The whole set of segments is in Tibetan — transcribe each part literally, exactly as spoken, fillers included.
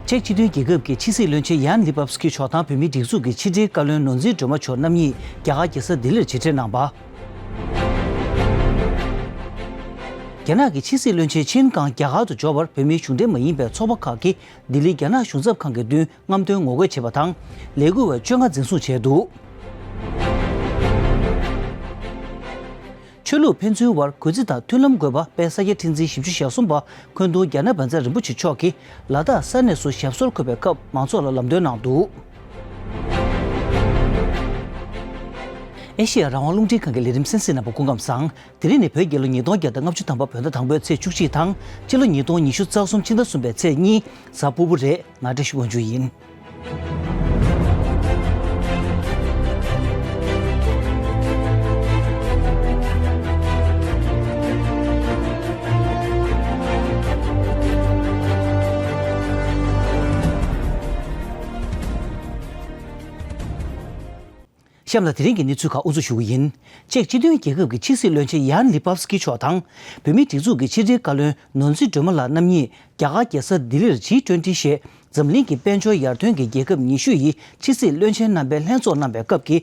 ཅེཀ་སྤྱི་མཐུན་རྒྱལ་ཁབ་ཀྱི་ཕྱི་སྲིད་བློན་ཆེན་ཡན་ལི་པབ་སི་ཀི་མཆོག་དང་བོད་མིའི་སྒྲིག་འཛུགས་ཀྱི་ཕྱི་དྲིལ་བཀའ་བློན་ནོར་འཛིན་སྒྲོལ་མ་མཆོག་རྣམ་གཉིས་རྒྱ་གར་རྒྱལ་ས་ལྡི་ལིར་མཇལ་འཕྲད་གནང་བ། རྒྱ་ནག་གི་ཕྱི་སྲིད་བློན་ཆེན་ཆིན་ཀང་རྒྱ་གར་དུ་འབྱོར་བར་བོད་མིའི་གཞུང་འབྲེལ་མ་ཡིན་པའི་ཚོགས་པ་ཁག་གིས་ལྡི་ལི་རྒྱ་ནག་གཞུང་ཚབ་ཁང་གི་མདུན་རྔམ་སྟོན་ངོ་རྒོལ་བྱས་པ་དང་། ལས་འགུལ་བ་བཅོ་ལྔ་འཛིན་བཟུང་བྱས་འདུག་ཆོས་ལུགས་ཕན་ཚུན་དབར་གུས་བརྩི་དང་མཐུན་ལམ་དགོས་པ་དཔལ་ས་སྐྱ་ཁྲི་འཛིན་བཞི་བཅུ་ཞེ་གསུམ་པ་འཁོན་རྡོར་རྒྱ་ནག་བཛྲ་རིན་པོ་ཆེ་མཆོག་གིས་ལ་དྭགས་ས་གནས་སུ་ཞབས་སོར་འཁོད་པའི་སྐབས་མང་ཚོགས་ལ་ལམ་སྟོན་གནང་འདུག་ཨེ་ཤེ་ཡ་རང་དབང་རླུང་འཕྲིན་ཁང་གི་ལས་རིམ་གསན་གཟིགས་གནང་བར་སྐུ་ཁམས་བཟང་། དེ་རིང་ནི་བོད་རྒྱལ་ལོ་ཉིས་སྟོང་བརྒྱ་དང་ལྔ་བཅུ་ཐམ་པ་བོད་ཟླ་དང་པོའི་ཚེས་བཅུ་གཅིག་དང་། སྤྱི་ལོ་ཉིས་སྟོང་ཉི་ཤུ་རྩ་གསུམ་ཕྱི་ཟླ་གསུམ་པའི་ཚེས་གཉིས། གཟའ་ཕུར་བུ་རེད། ང་བཀྲ་ཤིས་དབང་ཕྱུག་ཡིན། གཤམ་ལ་དེ་རིང་གི་གནས་ཚུལ་ཁག་དབུ་འཛུགས་ཞུ་གི་ཡིན། ཅེཀ་སྤྱི་མཐུན་རྒྱལ་ཁབ་ཀྱི་ཕྱི་སྲིད་བློན་ཆེན་ཡན་ལི་པབ་སི་ཀི་མཆོག་དང་། བོད་མིའི་སྒྲིག་འཛུགས་ཀྱི་ཕྱི་དྲིལ་བཀའ་བློན་ནོར་འཛིན་སྒྲོལ་མ་ལགས་རྣམ་གཉིས་རྒྱ་གར་རྒྱལ་ས་ལྡི་ལིར་ཇི་ཊུ་ཝེན་ཊི་ཞེས་འཛམ་གླིང་གི་དཔལ་འབྱོར་ཡར་ཐོན་གྱི་རྒྱལ་ཁབ་ཉི་ཤུ་ཡི་ཕྱི་སྲིད་བློན་ཆེན་རྣམ་པའི་ལྷན་ཚོགས་གནང་བའི་སྐབས་ཀྱི་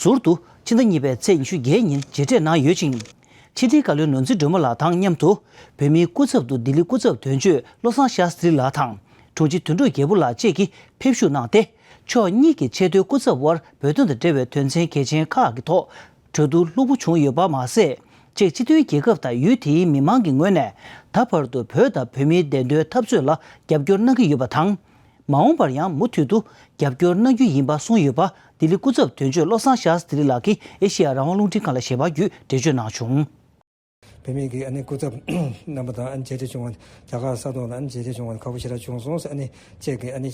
ཟུར་དུ་ཕྱི་ཟླ་གཉིས་པའི་ཚེས་ཉི་ཤུ་བརྒྱད་ཉིན་མཇལ་འཕྲད་གནང་ཡོད་ཅིང་། ཕྱི་དྲིལ་བཀའ་བློན་ནོར་འཛིན་སྒྲོལ་མ་ལགས་དང་མཉམ་དུ་བོད་མིའི་སྐུ་ཚབ་ཏུ་ལྡི་ལི་སྐུ་ཚབ་དོན་གཅོད་བློ་བཟང་ཤཱསྟྲི་ལགས་དང་། དྲུང་ཆེ་དོན་གྲུབ་རྒྱལ་པོ་ལགས་བཅས་ཀྱིས་ཕེབས་ཞུགས་གནང་སྟེ། ཕྱོགས་གཉིས་ཀྱི་ཆེས་མཐོའི་སྐུ་ཚབ་དབར་བོད་དོན་དང་འབྲེལ་བའི་དོན་ཚན་གལ་ཆེན་ཁག་གི་ཐོག་གྲོས་བསྡུར་ལྷུག་པོ་བྱུང་ཡོད་པ་མ་ཟད། ཅེཀ་སྤྱི་མཐུན་རྒྱལ་ཁབ་དང་ཡུལ་དེའི་མི་མང་གི་ངོས་ནས་ད་བར་དུ་བོད་དང་བོད་མིའི་བདེན་དོན་འཐབ་རྩོད་ལ་རྒྱབ་སྐྱོར་གནང་གི་ཡོད་པ་དང་། མ་འོངས་པར་ཡང་མུ་མཐུད་དུ་རྒྱབ་སྐྱོར་གནང་རྒྱུ་ཡིན་པ་གསུངས་ཡོད་པ་ལྡི་ལི་སྐུ་ཚབ་དོན་གཅོད་བློ་བཟང་ཤཱསྟྲི་ལགས་ཀྱིས་ཨེ་ཤེ་ཡ་རང་དབང་རླུང་འཕྲིན་ཁང་ལ་ཞལ་པར་བརྒྱུད་འགྲེལ་བརྗོད་གནང་བྱུང་། བོད་མི་གི་ཨ་ནི་སྐུ་ཚབ་རྣམ་པ་དང་ཨ་ནི་མཇལ་འཕྲད་བྱུང་བ། རྒྱ་གར་ས་ཐོག་ལ་ཨ་ནི་མཇལ་འཕྲད་བྱུང་བ་ཁག་པོ་ཞེ་དྲག་བྱུང་སོང་། ཨ་ནི་ཅེཀ་གི་ཨ་ནི་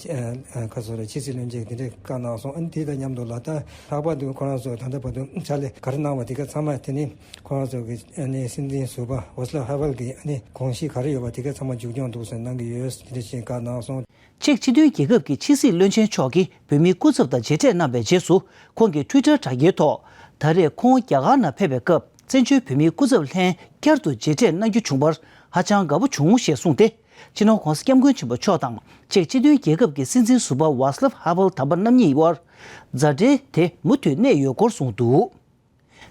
ཨ་ཁ་སོ་རེ་ཕྱི་སྲིད་བློན་ཆེན་དེ་འདྲས་བཀའ་གནང་སོང་། ཨ་ནི་དེ་དང་མཉམ་དུ་ལ་ད་ལྷག་པར་དུ་ཁོ་རང་ཚོ་ད་ལྟ་བར་དུ་ཕྱག་ལས་ག་རེ་གནང་བ་དེ་ག་ཚང་མ་དེ་ནི་ཁོ་རང་ཚོ་གི་ཨ་ནི་སྲིད་འཛིན་ཟུར་པ་ཝཱ་སི་ལབ་ཧ་ཝེལ་གི་ཨ་ནི་དགོངས་གཞི་ག་རེ་ཡོད་པ་དེ་ག་ཚང་མ་མཇུག་སྐྱོང་འདུག་ཟེར་གནང་གི་ཡོད། དེ་འདྲས་ཞིག་བཀའ་གནང་སོང་། ཅེཀ་སྤྱི་མཐུན་རྒྱལ་ཁབ་ཀྱི་ཕྱི་སྲིད་བློན་ཆེན་མཆོག་གིས་བོད་མིའི་སྐུ་ཚབ་དང་མཇལ་འཕྲད་གནང་བའི་རྗེས་སུ། ཁོང་གི་ཊུའི་ཊར་དྲ་རྒྱའི་ཐོག་ད་རེས་ཁོང་རྒྱ་གར་ནང་ཕེབས་པའི་སྐབས་བཙན་བྱོལ་བོད་མིའི་སྐུ་ཚབ་ལྷན་བསྐྱར་དུ་མཇལ་འཕྲད་གནང་རྒྱུ་བྱུང་བར་ཧ་ཅང་དགའ་པོ་བྱུང་ཞེས་གསུངས་ཏེ། སྤྱི་ནོར་༧གོང་ས་༧སྐྱབས་མགོན་ཆེན་པོ་མཆོག་དང་ཅེཀ་སྤྱི་མཐུན་རྒྱལ་ཁབ་ཀྱི་སྲིད་འཛིན་ཟུར་པ་ཝཱ་སི་ལབ་ཧ་ཝེལ་དམ་པ་རྣམ་གཉིས་དབར་མཛའ་འབྲེལ་དེ་མུ་མཐུད་གནས་ཡོད་སྐོར་གསུངས་འདུག་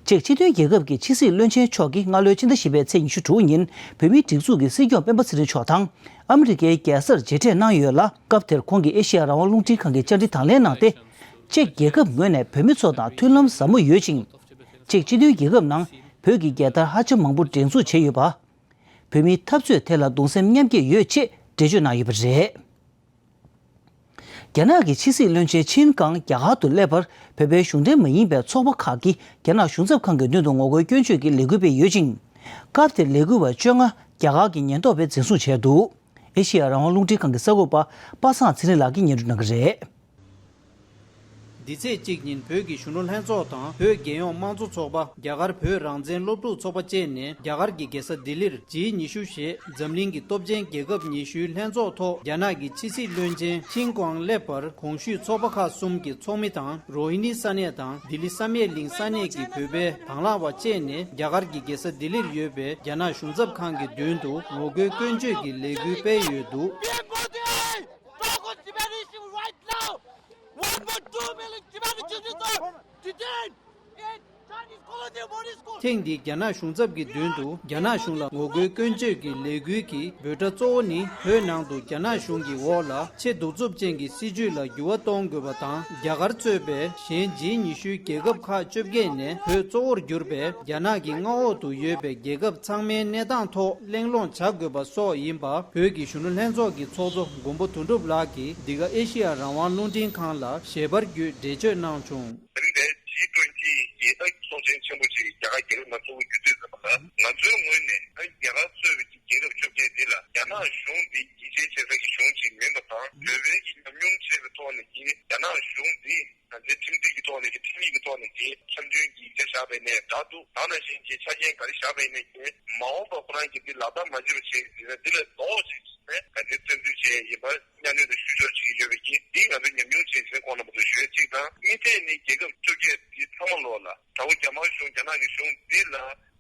ཅེཀ་སྤྱི་མཐུན་རྒྱལ་ཁབ་ཀྱི་ཕྱི་སྲིད་བློན་ཆེན་མཆོག་གིས་སྔ་ལོའི་ཕྱི་ཟླ་བཞི་པའི་ཚེས་ཉི་ཤུ་དྲུག་ཉིན་བོད་མིའི་སྒྲིག་འཛུགས་ཀྱི་སྲིད་སྐྱོང་སྤེན་པ་ཚེ་རིང་མཆོག་དང་ཨ་མི་རི་ཀའི་རྒྱལ་སར་མཇལ་འཕྲད་གནང་ཡོད་ལ། སྐབས་དེར་ཁོང་གིས་ཨེ་ཤེ་ཡ་རང་དབང་རླུང་འཕྲིན་ཁང་གི་བཅར་འདྲི་དང་ལེན་གནང་སྟེ། ཅེཀ་རྒྱལ་ཁབ་ངོས་ནས་བོད་མི་ཚོ་དང་མཐུན་ལམ་ཟབ་མོ་ཡོད་ཅིང་། ཅེཀ་སྤྱི་མཐུན་རྒྱལ་ཁབ་ནང་བོད་ཀྱི་རྒྱལ་དར་ཧ་ཅང་མང་པོ་སྒྲེང་འཛུགས་བྱས་ཡོད་པ། བོད་མིའི་འཐབ་རྩོད་ཐད་ལ་གདུང་སེམས་མཉམ་སྐྱེད་ཡོད་ཅེས་འགྲེལ་བརྗོད་གནང་ཡོད་པ་རེད། རྒྱ་ནག་གི་ཕྱི་སྲིད་བློན་ཆེན་ཆིན་ཀང་རྒྱ་གར་དུ་སླེབས་པར་བོད་པའི་གཞུང་འབྲེལ་མ་ཡིན་པའི་ཚོགས་པ་ཁག་གིས་རྒྱ་ནག་གཞུང་ཚབ་ཁང་གི་མདུན་དུ་ངོ་རྒོལ་སྐྱོན་བརྗོད་ཀྱི་ལས་འགུལ་སྤེལ་ཡོད་ཅིང་། སྐབས་དེར་ལས་འགུལ་བ་བཅོ་ལྔ་རྒྱ་གར་གྱི་ཉེན་རྟོག་པས་འཛིན་བཟུང་བྱས་འདུག་ཨེ་ཤེ་ཡ་རང་དབང་རླུང་འཕྲིན་ཁང་གི་གསར་འགོད་པ་པ་སངས་ཚེ་རིང་ལགས་ཀྱིས་སྙན་སྒྲོན་གནང་གི་རེད། འདི་ཚེས་གཅིག་ཉིན་བོད་ཀྱི་གཞོན་ནུ་ལྷན་ཚོགས་དང་བོད་རྒྱལ་ཡོངས་དམངས་གཙོ་ཚོགས་པ། རྒྱ་གར་བོད་རང་བཙན་སློབ་ཕྲུག་ཚོགས་པ་བཅས་ནས་རྒྱ་གར་གྱི་རྒྱལ་ས་ལྡི་ལིར་ཇི་ཉི་ཤུ་ཞེས་འཛམ་གླིང་གི་སྟོབས་ཆེན་རྒྱལ་ཁབ་ཉི་ཤུའི་ལྷན་ཚོགས་ཐོག་རྒྱ་ནག་གི་ཕྱི་སྲིད་བློན་ཆེན་ཆིན་ཀོང་སླེབས་པར་གོང་ཞུས་ཚོགས་པ་ཁག་གསུམ་གྱི་ཚོགས་མི་དང་རོ་ཧི་ནི་ས་གནས་དང་ལྡི་ལི་བསམ་ཡས་གླིང་ས་གནས་ཀྱི་བོད་པའི་དང་བླངས་པ་བཅས་ནས་རྒྱ་གར་གྱི་རྒྱལ་ས་ལྡི་ལིར་ཡོད་པའི་རྒྱ་ནག་གཞུང་ཚབ་ཁང་གི་མདུན་དུ་ངོ་རྒོལ་སྐྱོན་བརྗོད་ཀྱི་ལས་འགུལ་སྤེལ་ཡོད་འདུག Talk on Tibetan issue right now. One point two million Tibetan citizens are detained in Chinese colony boarding school. ཐེངས་འདིའི་རྒྱ་ནག་གཞུང་ཚབ་ཀྱི་མདུན་དུ་རྒྱ་ནག་གཞུང་ལ་ངོ་རྒོལ་སྐྱོན་བརྗོད་ཀྱི་ལས་འགུལ་གྱི་འབོད་སྒྲ་གཙོ་བོ་ནི། བོད་ནང་དུ་རྒྱ་ནག་གཞུང་གི་འོག་ལ་ཆེས་གདུག་རྩུབ་ཅན་གྱི་སྲིད་བྱུས་ལ་འགྱུར་བ་གཏོང་དགོས་པ་དང་། རྒྱ་གར་གཙོས་པའི་གཞན་ཇི་ཉི་ཤུའི་རྒྱལ་ཁབ་ཁག་བཅོ་བརྒྱད་ནས་བོད་གཙོ་བོར་གྱུར་པའི་རྒྱ་ནག་གི་མངའ་འོག་ཏུ་ཡོད་པའི་རྒྱལ་ཁབ་ཚང་མའི་གནས་སྟངས་ཐོག་གླེང་སློང་བྱ་དགོས་པ་སོགས་ཡིན་པ། བོད་ཀྱི་གཞོན་ནུ་ལྷན་ཚོགས་ཀྱི་ཚོགས་གཙོ་མགོན་པོ་དོན་གྲུབ་ལགས་ཀྱིས་འདི་ག་ཨེ་ཤེ་ཡ་རང་དབང་རླུང་འཕྲིན་ཁང་ལ་ཞལ་པར་བརྒྱུད་འགྲེལ་བརྗོད་གནང་བྱུང་། ཨ་ནི་དེ་ཇི་ཊུ་ཝེན་ཊི་ཡི་ཨ་ཚོགས་ཆེན་ཆེན་པོ་ཞིག་རྒྱ་གར་རྒྱལ་ཁབ་ནང་ཚོགས་རྒྱུ་དུས་ཙམ་པ་ལ། ང་ཚོའི་ངོས་ནས་ཨ་རྒྱ་གར་གཙོས་པའི་རྒྱལ་ཁབ་བཅོ་བརྒྱད་འདི་ལ་རྒྱ་ནག་གཞུང་འདི་ཡིད་ཆེས་བྱེད་ས་ཀྱི་གཞུང་ཞིག་མིན་པ་དང་། བོད་པའི་གི་ཉམས་མྱོང་བྱས་པའི་ཐོག་ནས་ཀྱི་རྒྱ་ནག་གཞུང་འདི་ང་ཚོའི་ཁྲིམས་སྒྲིག་གི་ཐོག་ནས་ཀྱི་ཁྲིམས་ཡིག་གི་ཐོག་ནས་ཀྱི་འཆམ་མཐུན་གྱི་ཡིག་ཆ་བཞག་པ་ཡིན་ནའི་འདྲ་འདུག་དེ་ནང་བཞིན་གྱི་ཆ་རྐྱེན་ག་རེ་བཞག་པ་ཡིན་ནའི་ཀྱི་མ་འོངས་པ་ཁོ་རང་གིས་འདི་ལག་བསྟར་མ་བྱེད་པ་བྱས་ཟིན་ན་འདི་ལ་ལྡོག་ཅིག་ཟིན་ན་ང་ཚོའི་བཙན་འཛུལ་བྱས་ཡིན་པ། གཉའ་གནོན་དང་བཤུ་གཞོག་བྱེད་ཀྱི་ཡོད་པའི་རྐྱེན་འདི་ང་ཚོས་ཉམས་མྱོང་བྱས་ཟིན་གོང་ལ་མ་གཏོགས་ཞུ་ཡ་གཅིག་དང་། གཉིས་ཐད་ནི་རྒྱལ་ཁབ་བཅོ་བརྒྱད་འདི་ཚང་མ་ལོག་ལ་དགྲ་བོ་རྒྱ་དམར་གཞུང་རྒྱ་ནག་གི་གཞུང་འདི་ལ་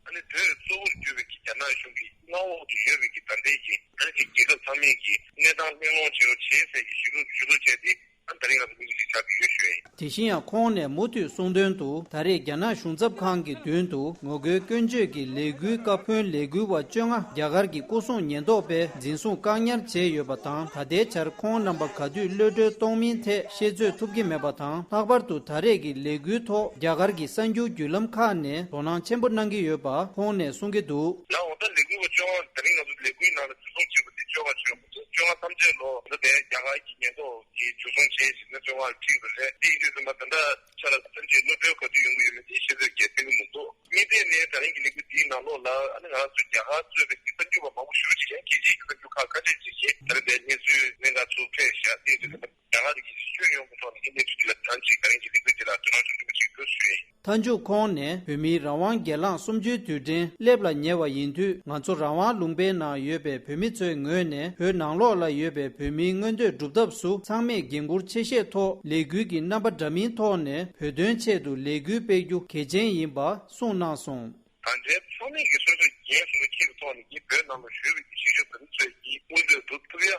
ཨ་ནི་བོད་གཙོ་བོར་གྱུར་པའི་གི་རྒྱ་ནག་གཞུང་གི་མངའ་འོག་ཏུ་ཡོད་པའི་གི་ད་ལྟའི་གི་ཨ་ནི་གི་རྒྱལ་ ཚང་མས་ཀྱི་གནས་སྟངས་གླེང་སློང་བྱེད་རོགས་བྱེད་ཟེར་གྱི་ཞུ་གཏུག་ཞུ་གཏུག་བྱས་ཏེ། ཨ་ད་རིང་ང་ཚོ་མི་གཅིག་ཆགས་ཀྱི་ཡོད་ཞུ་ཡ་ཡིན། དེ་བཞིན་ཡང་ཁོང་ནས་མུ་མཐུད་གསུངས་དོན་དུ། ད་རེས་རྒྱ་ནག་གཞུང་ཚབ་ཁང་གི་མདུན་དུ་ངོ་རྒོལ་སྐྱོན་བརྗོད་ཀྱི་ལས་འགུལ་བཀའ་བློན་ལས་འགུལ་བ་བཅོ་ལྔ་རྒྱ་གར་གྱི་སྐུ་སྲུང་ཉེན་རྟོག་པས་འཛིན་བཟུང་བཀག་ཉར་བྱས་ཡོད་པ་དང་། ད་ལྟའི་ཆར་ཁོང་རྣམ་པ་ག་དུས་གློད་གྲོལ་གཏོང་མིན་ཐད་ཤེས་ཚོད་ཐུབ་ཀྱི་མེད་པ་དང་། ལྷག་པར་དུ་ད་རེས་ཀྱི་ལས་འགུལ་ཐོག་རྒྱ་གར་གྱི་གསར་འགྱུར་བརྒྱུད་ལམ་ཁག་ནས་དོ་སྣང་ཆེན་པོ་གནང་གི་ཡོད་པ་ཁོང་ནས་གསུང་གི་འདུག་ལགས་འོ་ད་ལས་འགུལ་བ་བཅོ་ལྔ་ད་རིང་ང་ཚོ་ལས་འགུལ་ནང་ལ་འཛིན་བཟུང་བྱས་པ་དེ་བཅོ་ལྔ་བྱས་ཡོད་མ་རེད། བཅོ་ལྔ་ཐམས་ཅད་ལོ་ད་ལྟའི་རྒྱ་གར་གྱི་ཉེན་རྟོག་གིས་འཛིན་བཟུང་བྱས་ཟིན་ན་བཅོ་ལྔ་ལ་ཁྲིད་པ་རེད། དེ་ཡིན་དུས་ཙམ་པ་ད་ལྟ་ཆ་ལ་ཐམས་ཅད་གློད་གྲོལ་ག་དུས་ཡོང་གི་ཡོད་མེད་དེ་ཤེས་ཚོད་རྒྱས་ཐོན་གྱི་མི་འདུག་དམིགས་བསལ་ནས་ད་རིང་གི་ལས་འགུལ་འདིའི་ནང་ལོགས་ལ་ཨ་ནི་ང་རང་ཚོ་རྒྱ་གར་གཙོས་པའི་གསར་འགྱུར་བ་མང་པོ་ཞེ་པོ་ཅིག་ཡང་རྒྱལ་སྤྱིའི་གསར་འགྱུར་ཁག་ཁ་ཤས་ཅིག་གིས་ད་ལྟའི་གནས་ཚུལ་གནད་འགག་ཚུར་སྤེལ་བཞག་དེ་ཡིན་དུས་ཙམ་པ། རྒྱ་གར་གྱི་སྤྱི་ཡོངས་ཀྱི་ཐོག་ནས་ཀྱི་གནས་ཚུལ་དེ་ལ་ད་ཅིག་ད་རིང་གི་ལས་འགུལ་དེ་ལ་དོ་སྣང་ཤུགས་ཆེན་པོ་བྱེད་དགོས་ཞུ་ཡིན། མཐའ་མཇུག་ཁོང་ནས་བོད་མིའི་རང་དབང་སྒེར་ལངས་གསུམ་བཅུའི་དུས་དྲན་སླེབས་ལ་ཉེ་བ་ཡིན་དུས། ང་ཚོ་རང་དབང་ལུང་པའི་ནང་ཡོད་པའི་བོད་མི་ཚོའི་ངོས་ནས་བོད་ནང་ལོགས་ལ་ཡོད་པའི་བོད་མིའི་མངོན་འདོད་སྒྲུབ་ཐབས་སུ་ཚང་མས་འགན་འཁུར་ཆེ་བཞེས་ཐོག་ལས་འགུལ་གྱི་རྣམ་པ་འདྲ་མིན་ཐོག་ནས་བོད་དོན་ཆེད་དུ་ལས་འགུལ་སྤེལ་རྒྱུ་གལ་ཆེན་ཡིན་པ་གསུངས་གནང་སོང་། ད་ལྟའི་ཚང་མས་ཀྱི་སོ་སོའི་འགན་སོ་སོ་འཁྱེར་ཐོག་ནས་ཀྱི་བོད་ནང་ལ་བཞུགས་པའི་གཞིས་བྱེས་བོད་མི་ཚོས་ཀྱི་མངོན་འདོད་སྒྲུབ་ཐུབ་ཡ།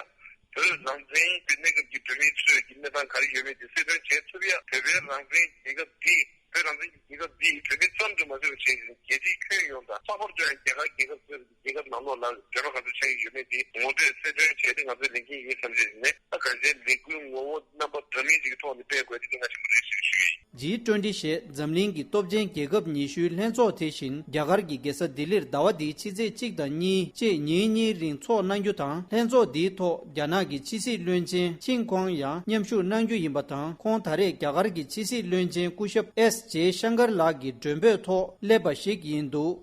བོད་ནང་འཛིན་གྱི་གནས་སྐབས་ཀྱི་བོད་མི་ཚོས་ཀྱི་གནས་སྟངས་ག་རེ་ཡོད་མེད་དེ་གསལ་སྟོན་བྱེད་ཐུབ་ཡ། བོད་པའི་རང་བཙན་རྒྱལ་ཁབ་འདི་བོད་རང་བཙན་གྱི་རྒྱལ་ཁབ་འདི་བོད་མི་ཙམ་དུ་མ་ཟད་པར་བྱས་ཀྱི་རྒྱལ་སྤྱིའི་ཁྱོན་ཡོངས་དང་ལྷག་པར་དུ་ཡང་རྒྱ་གར་རྒྱལ་ཁབ་གཙོས་པའི་རྒྱལ་ཁབ་ནང་ལོགས་ལ་འབྲེལ་བ་ག་ཚོད་ཆགས་ཀྱི་ཡོད་མེད་དེ་ངོ་སྤྲོད་གསལ་སྟོན་བྱས་ཏེ་ང་ཚོའི་ལས་འགན་ཡིན་བསམ་བྱས་ནས་ད་ག་ཚོད་ལས་འགུལ་ངོ་བོ་རྣམ་པ་འདྲ་མིན་ཅིག་གི་ཐོག་ནས་སྤེལ་དགོས་དེ་གལ་ཆེན་པོ་རེད་ཞེས་ཞུ་ཡིན། ཇི་ཊུ་ཝེན་ཊི་ཞེས་འཛམ་གླིང་གི་སྟོབས་ཆེན་རྒྱལ་ཁབ་ཉི་ཤུའི་ལྷན་ཚོགས་དེ་བཞིན་རྒྱ་གར་གྱི་རྒྱལ་ས་ལྡི་ལིར་ཟླ་བ་འདིའི་ཕྱི་ཚེས་གཅིག་དང་གཉིས་བཅས་ཉིན་གཉིས་རིང་ཚོགས་གནང་རྒྱུ་དང་། ལྷན་ཚོགས་འདིའི་ཐོག་རྒྱ་ནག་གི་ཕྱི་སྲིད་བློན་ཆེན་ཆིན་ཀོང་ཡང་མཉམ་ཞུགས་གནང་རྒྱུ་ཡིན་པ་དང་། ཁོང་ད་རེས་རྒྱ་གར་གྱི་ཕྱི་སྲིད་བློན་ཆེན་སྐུ་ཞབས་ཨེས་ཇེ་ཤང་ཀར་ལགས་ཀྱི་མགྲོན་འབོད་ཐོག་སླེབས་པ་ཞིག་ཡིན་འདུག་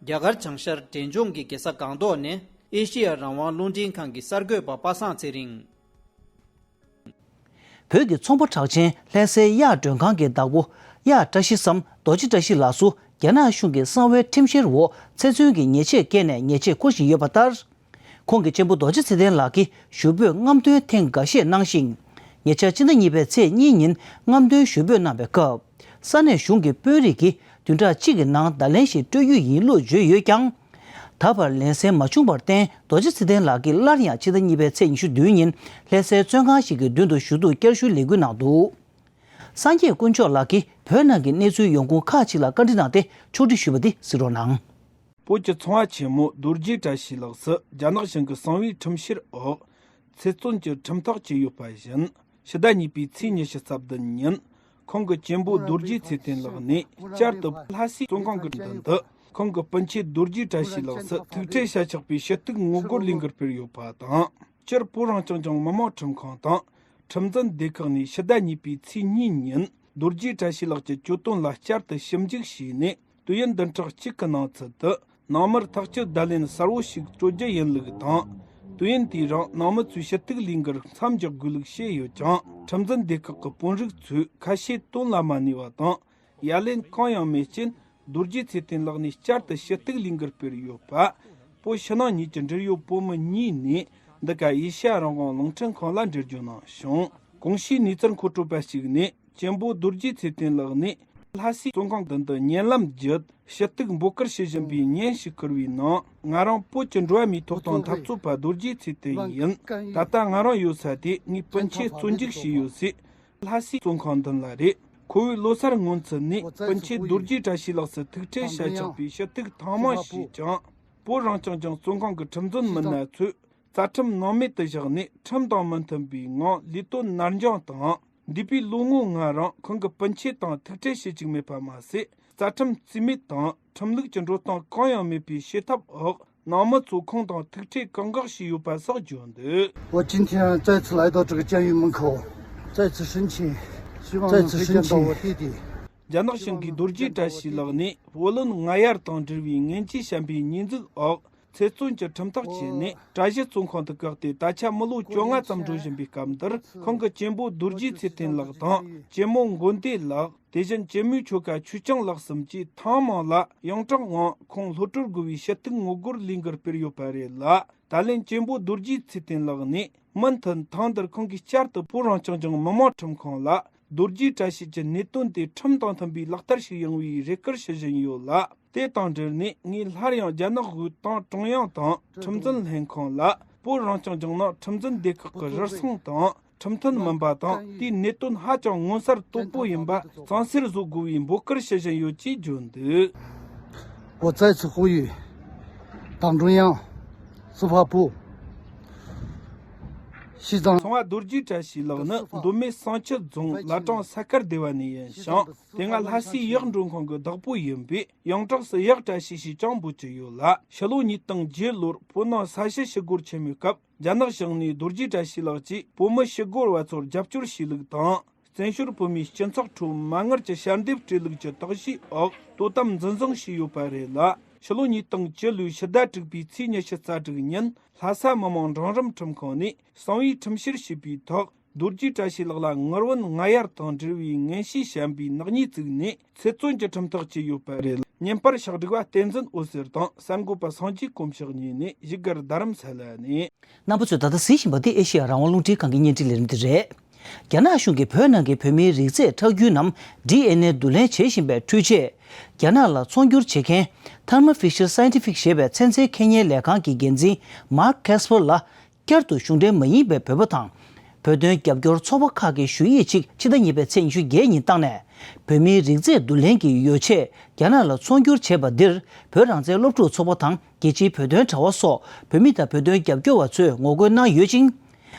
རྒྱ་གར་བྱང་ཤར་འབྲས་ལྗོངས་ཀྱི་རྒྱལ་ས་སྒང་ཏོག་ནས་ཨེ་ཤེ་ཡ་རང་དབང་རླུང་འཕྲིན་ཁང་གི་གསར་འགོད་པ་པ་སངས་ཚེ་རིང་། བོད་ཀྱི་ཚོང་པ་གྲགས་ཅན་ལྷ་སའི་གཡག་མགྲོན་ཁང་གི་བདག་པོ་གཡག་བཀྲ་ཤིས་སམ་རྡོ་རྗེ་བཀྲ་ཤིས་ལགས་སུ་རྒྱ་ནག་གཞུང་གི་གསང་བའི་ཁྲིམས་བཤེར་འོག་ཚེ་བཙོན་གྱི་ཉེས་ཆད་བཀལ་ནས་ཉེས་ཆད་འཁུར་བཞིན་ཡོད་པ་ལྟར། ཁོང་གི་གཅེན་པོ་རྡོ་རྗེ་ཚེ་བརྟན་ལགས་ཀྱིས་ཞུ་འབོད་རྔམ་སྟོན་ཐེངས་འགའ་ཤས་གནང་ཞིང་། ཉེ་ཆར་སྤྱི་ཟླ་གཉིས་པའི་ཚེས་གཉིས་ཉིན་རྔམ་སྟོན་ཞུ་འབོད་གནང་བའི་སྐབས། ས་གནས་གཞུང་གི་དཔོན་རིགས་ཀྱིས་བདུན་ཕྲག་གཅིག་གི་ནང་བརྡ་ལན་ཞིག་སྤྲོད་རྒྱུ་ཡིན་ལུགས་བརྗོད་ཡོད་ཀྱང་། ད་བར་ལན་གསན་མ་བྱུང་བར་བརྟེན། རྡོ་རྗེ་ཚེ་བརྟན་ལགས་ཀྱིས་སླར་ཡང་ཕྱི་ཟླ་གཉིས་པའི་ཚེས་ཉི་ཤུ་བདུན་ཉིན་ལྷ་སའི་བཙོན་ཁང་ཞིག་གི་མདུན་དུ་ཞུ་གཏུག་བསྐྱར་ཞུའི་ལས་འགུལ་གནང་འདུག་སངས་རྒྱས་དཀོན་མཆོག་ལགས་ཀྱིས་བོད་ནང་གི་གནས་ཚུལ་ཡོང་ཁུངས་ཁག་ཅིག་ལ་བཀའ་འདྲི་གནང་སྟེ་ཕྱོགས་སྒྲིག་ཞུས་པ་འདི་གཟིགས་རོགས་གནང་། བོད་ཀྱི་ཚོང་བ་ཆེན་མོ་རྡོ་རྗེ་བཀྲ་ཤིས་ལགས་སུ་རྒྱ་ནག་གཞུང་གི་གསང་བའི་ཁྲིམས་བཤེར་འོག་ཚེ་བཙོན་གྱི་ཁྲིམས་ཐག་བཅད་ཡོད་པ་བཞིན། ཕྱི་ཟླ་གཉིས་པའི་ཚེས་ཉི་ཤུ་རྩ་བདུན་ཉིན། ཁོང་གི་གཅེན་པོ་རྡོ་རྗེ་ཚེ་བརྟན་ལགས་ནས་བསྐྱར་དུ་ལྷ་སའི་བཙོན་ཁང་གི་མདུན་དུ། ཁོང་གི་སྤུན་མཆེད་རྡོ་རྗེ་བཀྲ་ཤིས་ལགས་སུ་ཐུག་འཕྲད་བྱ་ཆོག་པའི་ཞུ་གཏུག་ངོ་རྒོལ་ལས་འགུལ་སྤེལ་ཡོད་པ་དང་། སྤྱིར་བོད་རང་སྐྱོང་ལྗོངས་མི་དམངས་ཁྲིམས་ཁང་དང་། ཁྲིམས་འཛིན་སྡེ་ཁག་ནས་ཕྱི་ཟླ་གཉིས་པའི་ཚེས་གཉིས་ཉིན། རྡོ་རྗེ་བཀྲ་ཤིས་ལགས་ཀྱི་གྱོད་དོན་ལ་བསྐྱར་དུ་ཞིབ་འཇུག་བྱས་ནས། དུས་ཡུན་བདུན་ཕྲག་གཅིག་གི་ནང་ཚུད་དུ་ནང་མིར་ཐག་གཅོད་བརྡ་ལན་གསལ་བོ་ཞིག་སྤྲོད་རྒྱུ་ཡིན་ལུགས་དང་། དུས་ཡུན་དེའི་རིང་ནང་མི་ཚོས་ཞུ་གཏུག་ལས་འགུལ་མཚམས་འཇོག་དགོས་ལུགས་བཤད་ཡོད་ཀྱང་། ཁྲིམས་འཛིན་སྡེ་ཁག་གི་དཔོན་རིགས་ཚོས་ཁ་ཞེ་དོན་ལ་མ་གནས་པ་དང་། ཡ་ལན་གང་ཡང་མེད་རྐྱེན། རྡོ་རྗེ་ཚེ་བརྟན་ལགས་ནས་བསྐྱར་དུ་ཞུ་གཏུག་ལས་འགུལ་སྤེལ་ཡོད་པ། བོད་ཕྱི་ནང་གཉིས་ཀྱི་འབྲེལ་ཡོད་བོད་མི་གཉིས་ནས་འདི་ག་ཨེ་ཤ་ཡ་རང་དབང་རླུང་འཕྲིན་ཁང་ལ་འགྲེལ་བརྗོད་གནང་བྱུང་། གོང་ཞུས་གནས་ཚུལ་མཁོ་སྤྲོད་པ་ཞིག་ནས། གཅེན་པོ་རྡོ་རྗེ་ཚེ་བརྟན་ལགས་ནས་ལྷ་སའི་བཙོན་ཁང་མདུན་དུ་ཉེ་ལམ་བརྒྱུད་ཞུ་གཏུག་འབོད་སྐུལ་བྱེད་བཞིན་པའི་བརྙན་ཞིག་བསྐུར་བའི་ནང་། ང་རང་བོད་ཀྱི་འགྲོ་བ་མིའི་ཐོབ་ཐང་འཐབ་རྩོད་པ་རྡོ་རྗེ་ཚེ་བརྟན་ཡིན། ད་ལྟ་ང་རང་ཡོད་ས་དེ་ངའི་སྤུན་མཆེད་བཙོན་འཇུག་བྱས་ཡོད་སའི་ལྷ་སའི་བཙོན་ཁང་མདུན་ལ་རེད། ཁོ་བོས་ལོ་སར་སྔོན་ཚུད་ནས་སྤུན་མཆེད་རྡོ་རྗེ་བཀྲ་ཤིས་ལགས་སུ་ཐུག་འཕྲད་བྱ་ཆོག་པའི་ཞུ་གཏུག་ཐེངས་མང་བྱས་ཀྱང་། བོད་རང་སྐྱོང་ལྗོངས་བཙོན་ཁང་གི་ཁྲིམས་འཛིན་མི་སྣ་ཚོས། རྩ་ཁྲིམས་སྣང་མེད་དུ་བཞག་ནས་ཁྲིམས་དང་མི་མཐུན་པའི་ངང་ལས་དོན་ནར་འགྱངས་དང་། འདས་པའི་ལོ་ངོ་ལྔ་རིང་ཁོང་གི་སྤུན་མཆེད་དང་ཐུག་འཕྲད་བྱེད་བཅུག་མེད་པ་མ་ཟད། རྩ་ཁྲིམས་རྩིས་མེད་དང་ཁྲིམས་ལུགས་ཀྱི་འགྲོ་སྟངས་གང་ཡང་མེད་པའི་བྱེད་ཐབས་འོག་ནང་མི་ཚོ་ཁོང་དང་ཐུག་འཕྲད་བཀག་འགོག་བྱས་ཡོད་པ་སོགས་བརྗོད་འདུག 我今天再次来到这个监狱门口，再次申请，希望再次申请。 རྒྱ་ནག་གཞུང་གིས་རྡོ་རྗེ་བཀྲ་ཤིས་ལགས་ནས་བུ་ལོན་ལྔ་དབྱར་དང་འབྲེལ་བའི་ངན་ཇུས་བཤད་པའི་ཉེས་འཛུགས་འོག་ཚེ་བཙོན་གྱི་ཁྲིམས་ཐག་བཅད་ནས་གྲྭ་བཞི་བཙོན་ཁང་དུ་བཀག་སྟེ་ད་ཆ་མི་ལོ་བཅོ་ལྔ་ཙམ་འགྲོ་བཞིན་པའི་སྐབས་འདིར། ཁོང་གི་གཅེན་པོ་རྡོ་རྗེ་ཚེ་བརྟན་ལགས་དང་གཅེན་མོ་མགོན་བདེ་ལགས། དེ་བཞིན་གཅེན་མོའི་ཁྱོ་ག་ཆོས་སྐྱོང་ལགས་གསུམ་གྱིས་ཐེངས་མང་ལ་ཡོངས་གྲགས་ངང་ཁོང་གློད་གྲོལ་དགོས་པའི་ཞུ་གཏུག་ངོ་རྒོལ་ལས་འགུལ་སྤེལ་ཡོད་པ་རེད་ལ། ད་ལན་གཅེན་པོ་རྡོ་རྗེ་ཚེ་བརྟན་ལགས་ནས་མུ་མཐུད་ཐེངས་འདིར་ཁོང་གིས་བསྐྱར་དུ་བོད་རང་སྐྱོང་ལྗོངས་མི་དམངས་ཁྲིམས་ཁང་ལ་རྡོ་རྗེ་བཀྲ་ཤིས་ཀྱི་གནད་དོན་དེ་ཁྲིམས་དང་མཐུན་པའི་ལག་བསྟར་ཞིག་ཡོང་བའི་རེ་སྐུལ་ཞུ་བཞིན་ཡོད་ལ། དེ་དང་འབྲེལ་ནས་ངས་སླར་ཡང་རྒྱ་ནག་དབུས་ཏང་ཀྲུང་དབྱང་དང་ཁྲིམས་འཛིན་ལྷན་ཁང་ལ་ བོད་རང་སྐྱོང་ལྗོངས་ནང་ཁྲིམས་འཛིན་སྡེ་ཁག་གི་རུལ་སུངས་དང་ཁྲིམས་མཐུན་མིན་པ་དང་། དེའི་གནད་དོན་ཧ་ཅང་མངོན་གསལ་དོད་པོ་ཡིན་པ་གཙང་སེལ་བཟོ་དགོས་པའི་འབོད་སྐུལ་ཞུ་བཞིན་ཡོད་ཅེས་བརྗོད་འདུག 我再次呼吁党中央、司法部、西藏 ཚོང་བ་རྡོ་རྗེ་བཀྲ་ཤིས་ལགས་ནི་མདོ་སྨད་བསང་ཆུ་རྫོང་བླ་བྲང་ས་དཀར་སྡེ་བ་ནས་ཡིན་ཞིང་། དེ་སྔ་ལྷ་སའི་གཡག་མགྲོན་ཁང་གི་བདག་པོ་ཡིན་པས། ཡང་གྲགས་སུ་གཡག་བཀྲ་ཤིས་ཞེས་ཀྱང་འབོད་ཀྱི་ཡོད་ལ། ཕྱི་ལོ་ཉིས་སྟོང་བརྒྱད་ལོར་བོད་ནང་ས་གཞི་ཞུ་སྒོར་ཆེན་མོའི་སྐབས། རྒྱ་ནག་གཞུང་ནས་རྡོ་རྗེ་བཀྲ་ཤིས་ལགས་ཀྱིས་བོད་མི་ཞི་རྒོལ་བ་ཚོར་རྒྱབ་སྐྱོར་བྱས་ལུགས་དང་། བཙན་བྱོལ་བོད་མིའི་སྤྱི་ཚོགས་ཁྲོད་མ་དངུལ་གྱི་ཞལ་འདེབས་སྤྲད་ལུགས་ཀྱི་དག་གཞིའི་འོག་དོ་དམ་འཛིན་བཟུང་བྱས་ཡོད་པ་རེད་ལ། ཕྱི་ལོ་ཉིས་སྟོང་བཅུ་ལོའི་ཕྱི་ཟླ་དྲུག་པའི་ཚེས་ཉི་ཤུ་རྩ་དྲུག་ཉིན་ལྷ་ས་མི་དམངས་འབྲིང་རིམ་ཁྲིམས་ཁང་ནས་གསང་བའི་ཁྲིམས་བཤེར་བྱས་པའི་ཐོག་རྡོ་རྗེ་བཀྲ་ཤིས་ལགས་ལ་དངུལ་བུན་སྔ་གཡར་དང་འབྲེལ་བའི་ངན་བྱུས་བཤམས་པའི་ནག་ཉེས་བཙུགས་ནས་ཚེ་བཙོན་གྱི་ཁྲིམས་ཐག་བཅད་ཡོད་པ་རེད། བརྙན་པར་ཕྱག་སྒྲིག་པ་བསྟན་འཛིན་འོད་ཟེར་དང་གསར་འགོད་པ་སངས་རྒྱས་དཀོན་མཆོག་གཉིས་ནས་བཞུགས་སྒར་རྡ་རམ་ས་ལ་ནས། རྣམ་པ་ཚོས་ད་ལྟ་གཟིགས་བཞིན་པ་འདི་ཨེ་ཤེ་ཡ་རང་དབང་རླུང་འཕྲིན་ཁང་གི་བརྙན་འཕྲིན་ལས་རིམ་དེ་རེད། རྒྱ་ནག་གཞུང་གིས་བོད་ནང་གི་བོད་མིའི་རིགས་རྫས་ཁྲག་རྒྱུན་ནམ་ཌི་ཨེན་ཨེ་བསྡུ་ལེན་བྱེད་བཞིན་པའི་འཕྲུལ་ཆས་རྒྱ་ནག་ལ་ཚོང་སྒྱུར་བྱེད་མཁན་Thermo Fisher Scientific ཞེས་པའི་ཚན་རྩལ་ཁེ་གཉེར་ལས་ཁང་གི་འགན་འཛིན་Mark Casper ལ། བསྐྱར་དུ་གཞུང་འབྲེལ་མ་ཡིན་པའི་བོད་པ་དང་། བོད་དོན་རྒྱབ་སྐྱོར་ཚོགས་པ་ཁག་གིས་ཞུ་ཡིག་ཅིག་ཕྱི་ཟླ་གཉིས་པའི་ཚེས་ཉི་ཤུ་བརྒྱད་ཉིན་བཏང་ནས། བོད་མིའི་རིགས་རྫས་བསྡུ་ལེན་གྱི་ཡོ་ཆས་རྒྱ་ནག་ལ་ཚོང་སྒྱུར་བྱས་པ་འདིར། བོད་རང་བཙན་སློབ་ཕྲུག་ཚོགས་པ་དང་རྒྱལ་སྤྱིའི་བོད་དོན་དྲ་བ་སོགས་བོད་མི་དང་བོད་དོན་རྒྱབ་སྐྱོར་བ་ཚོས་ངོ་རྒོལ་གནང་ཡོད་ཅིང་།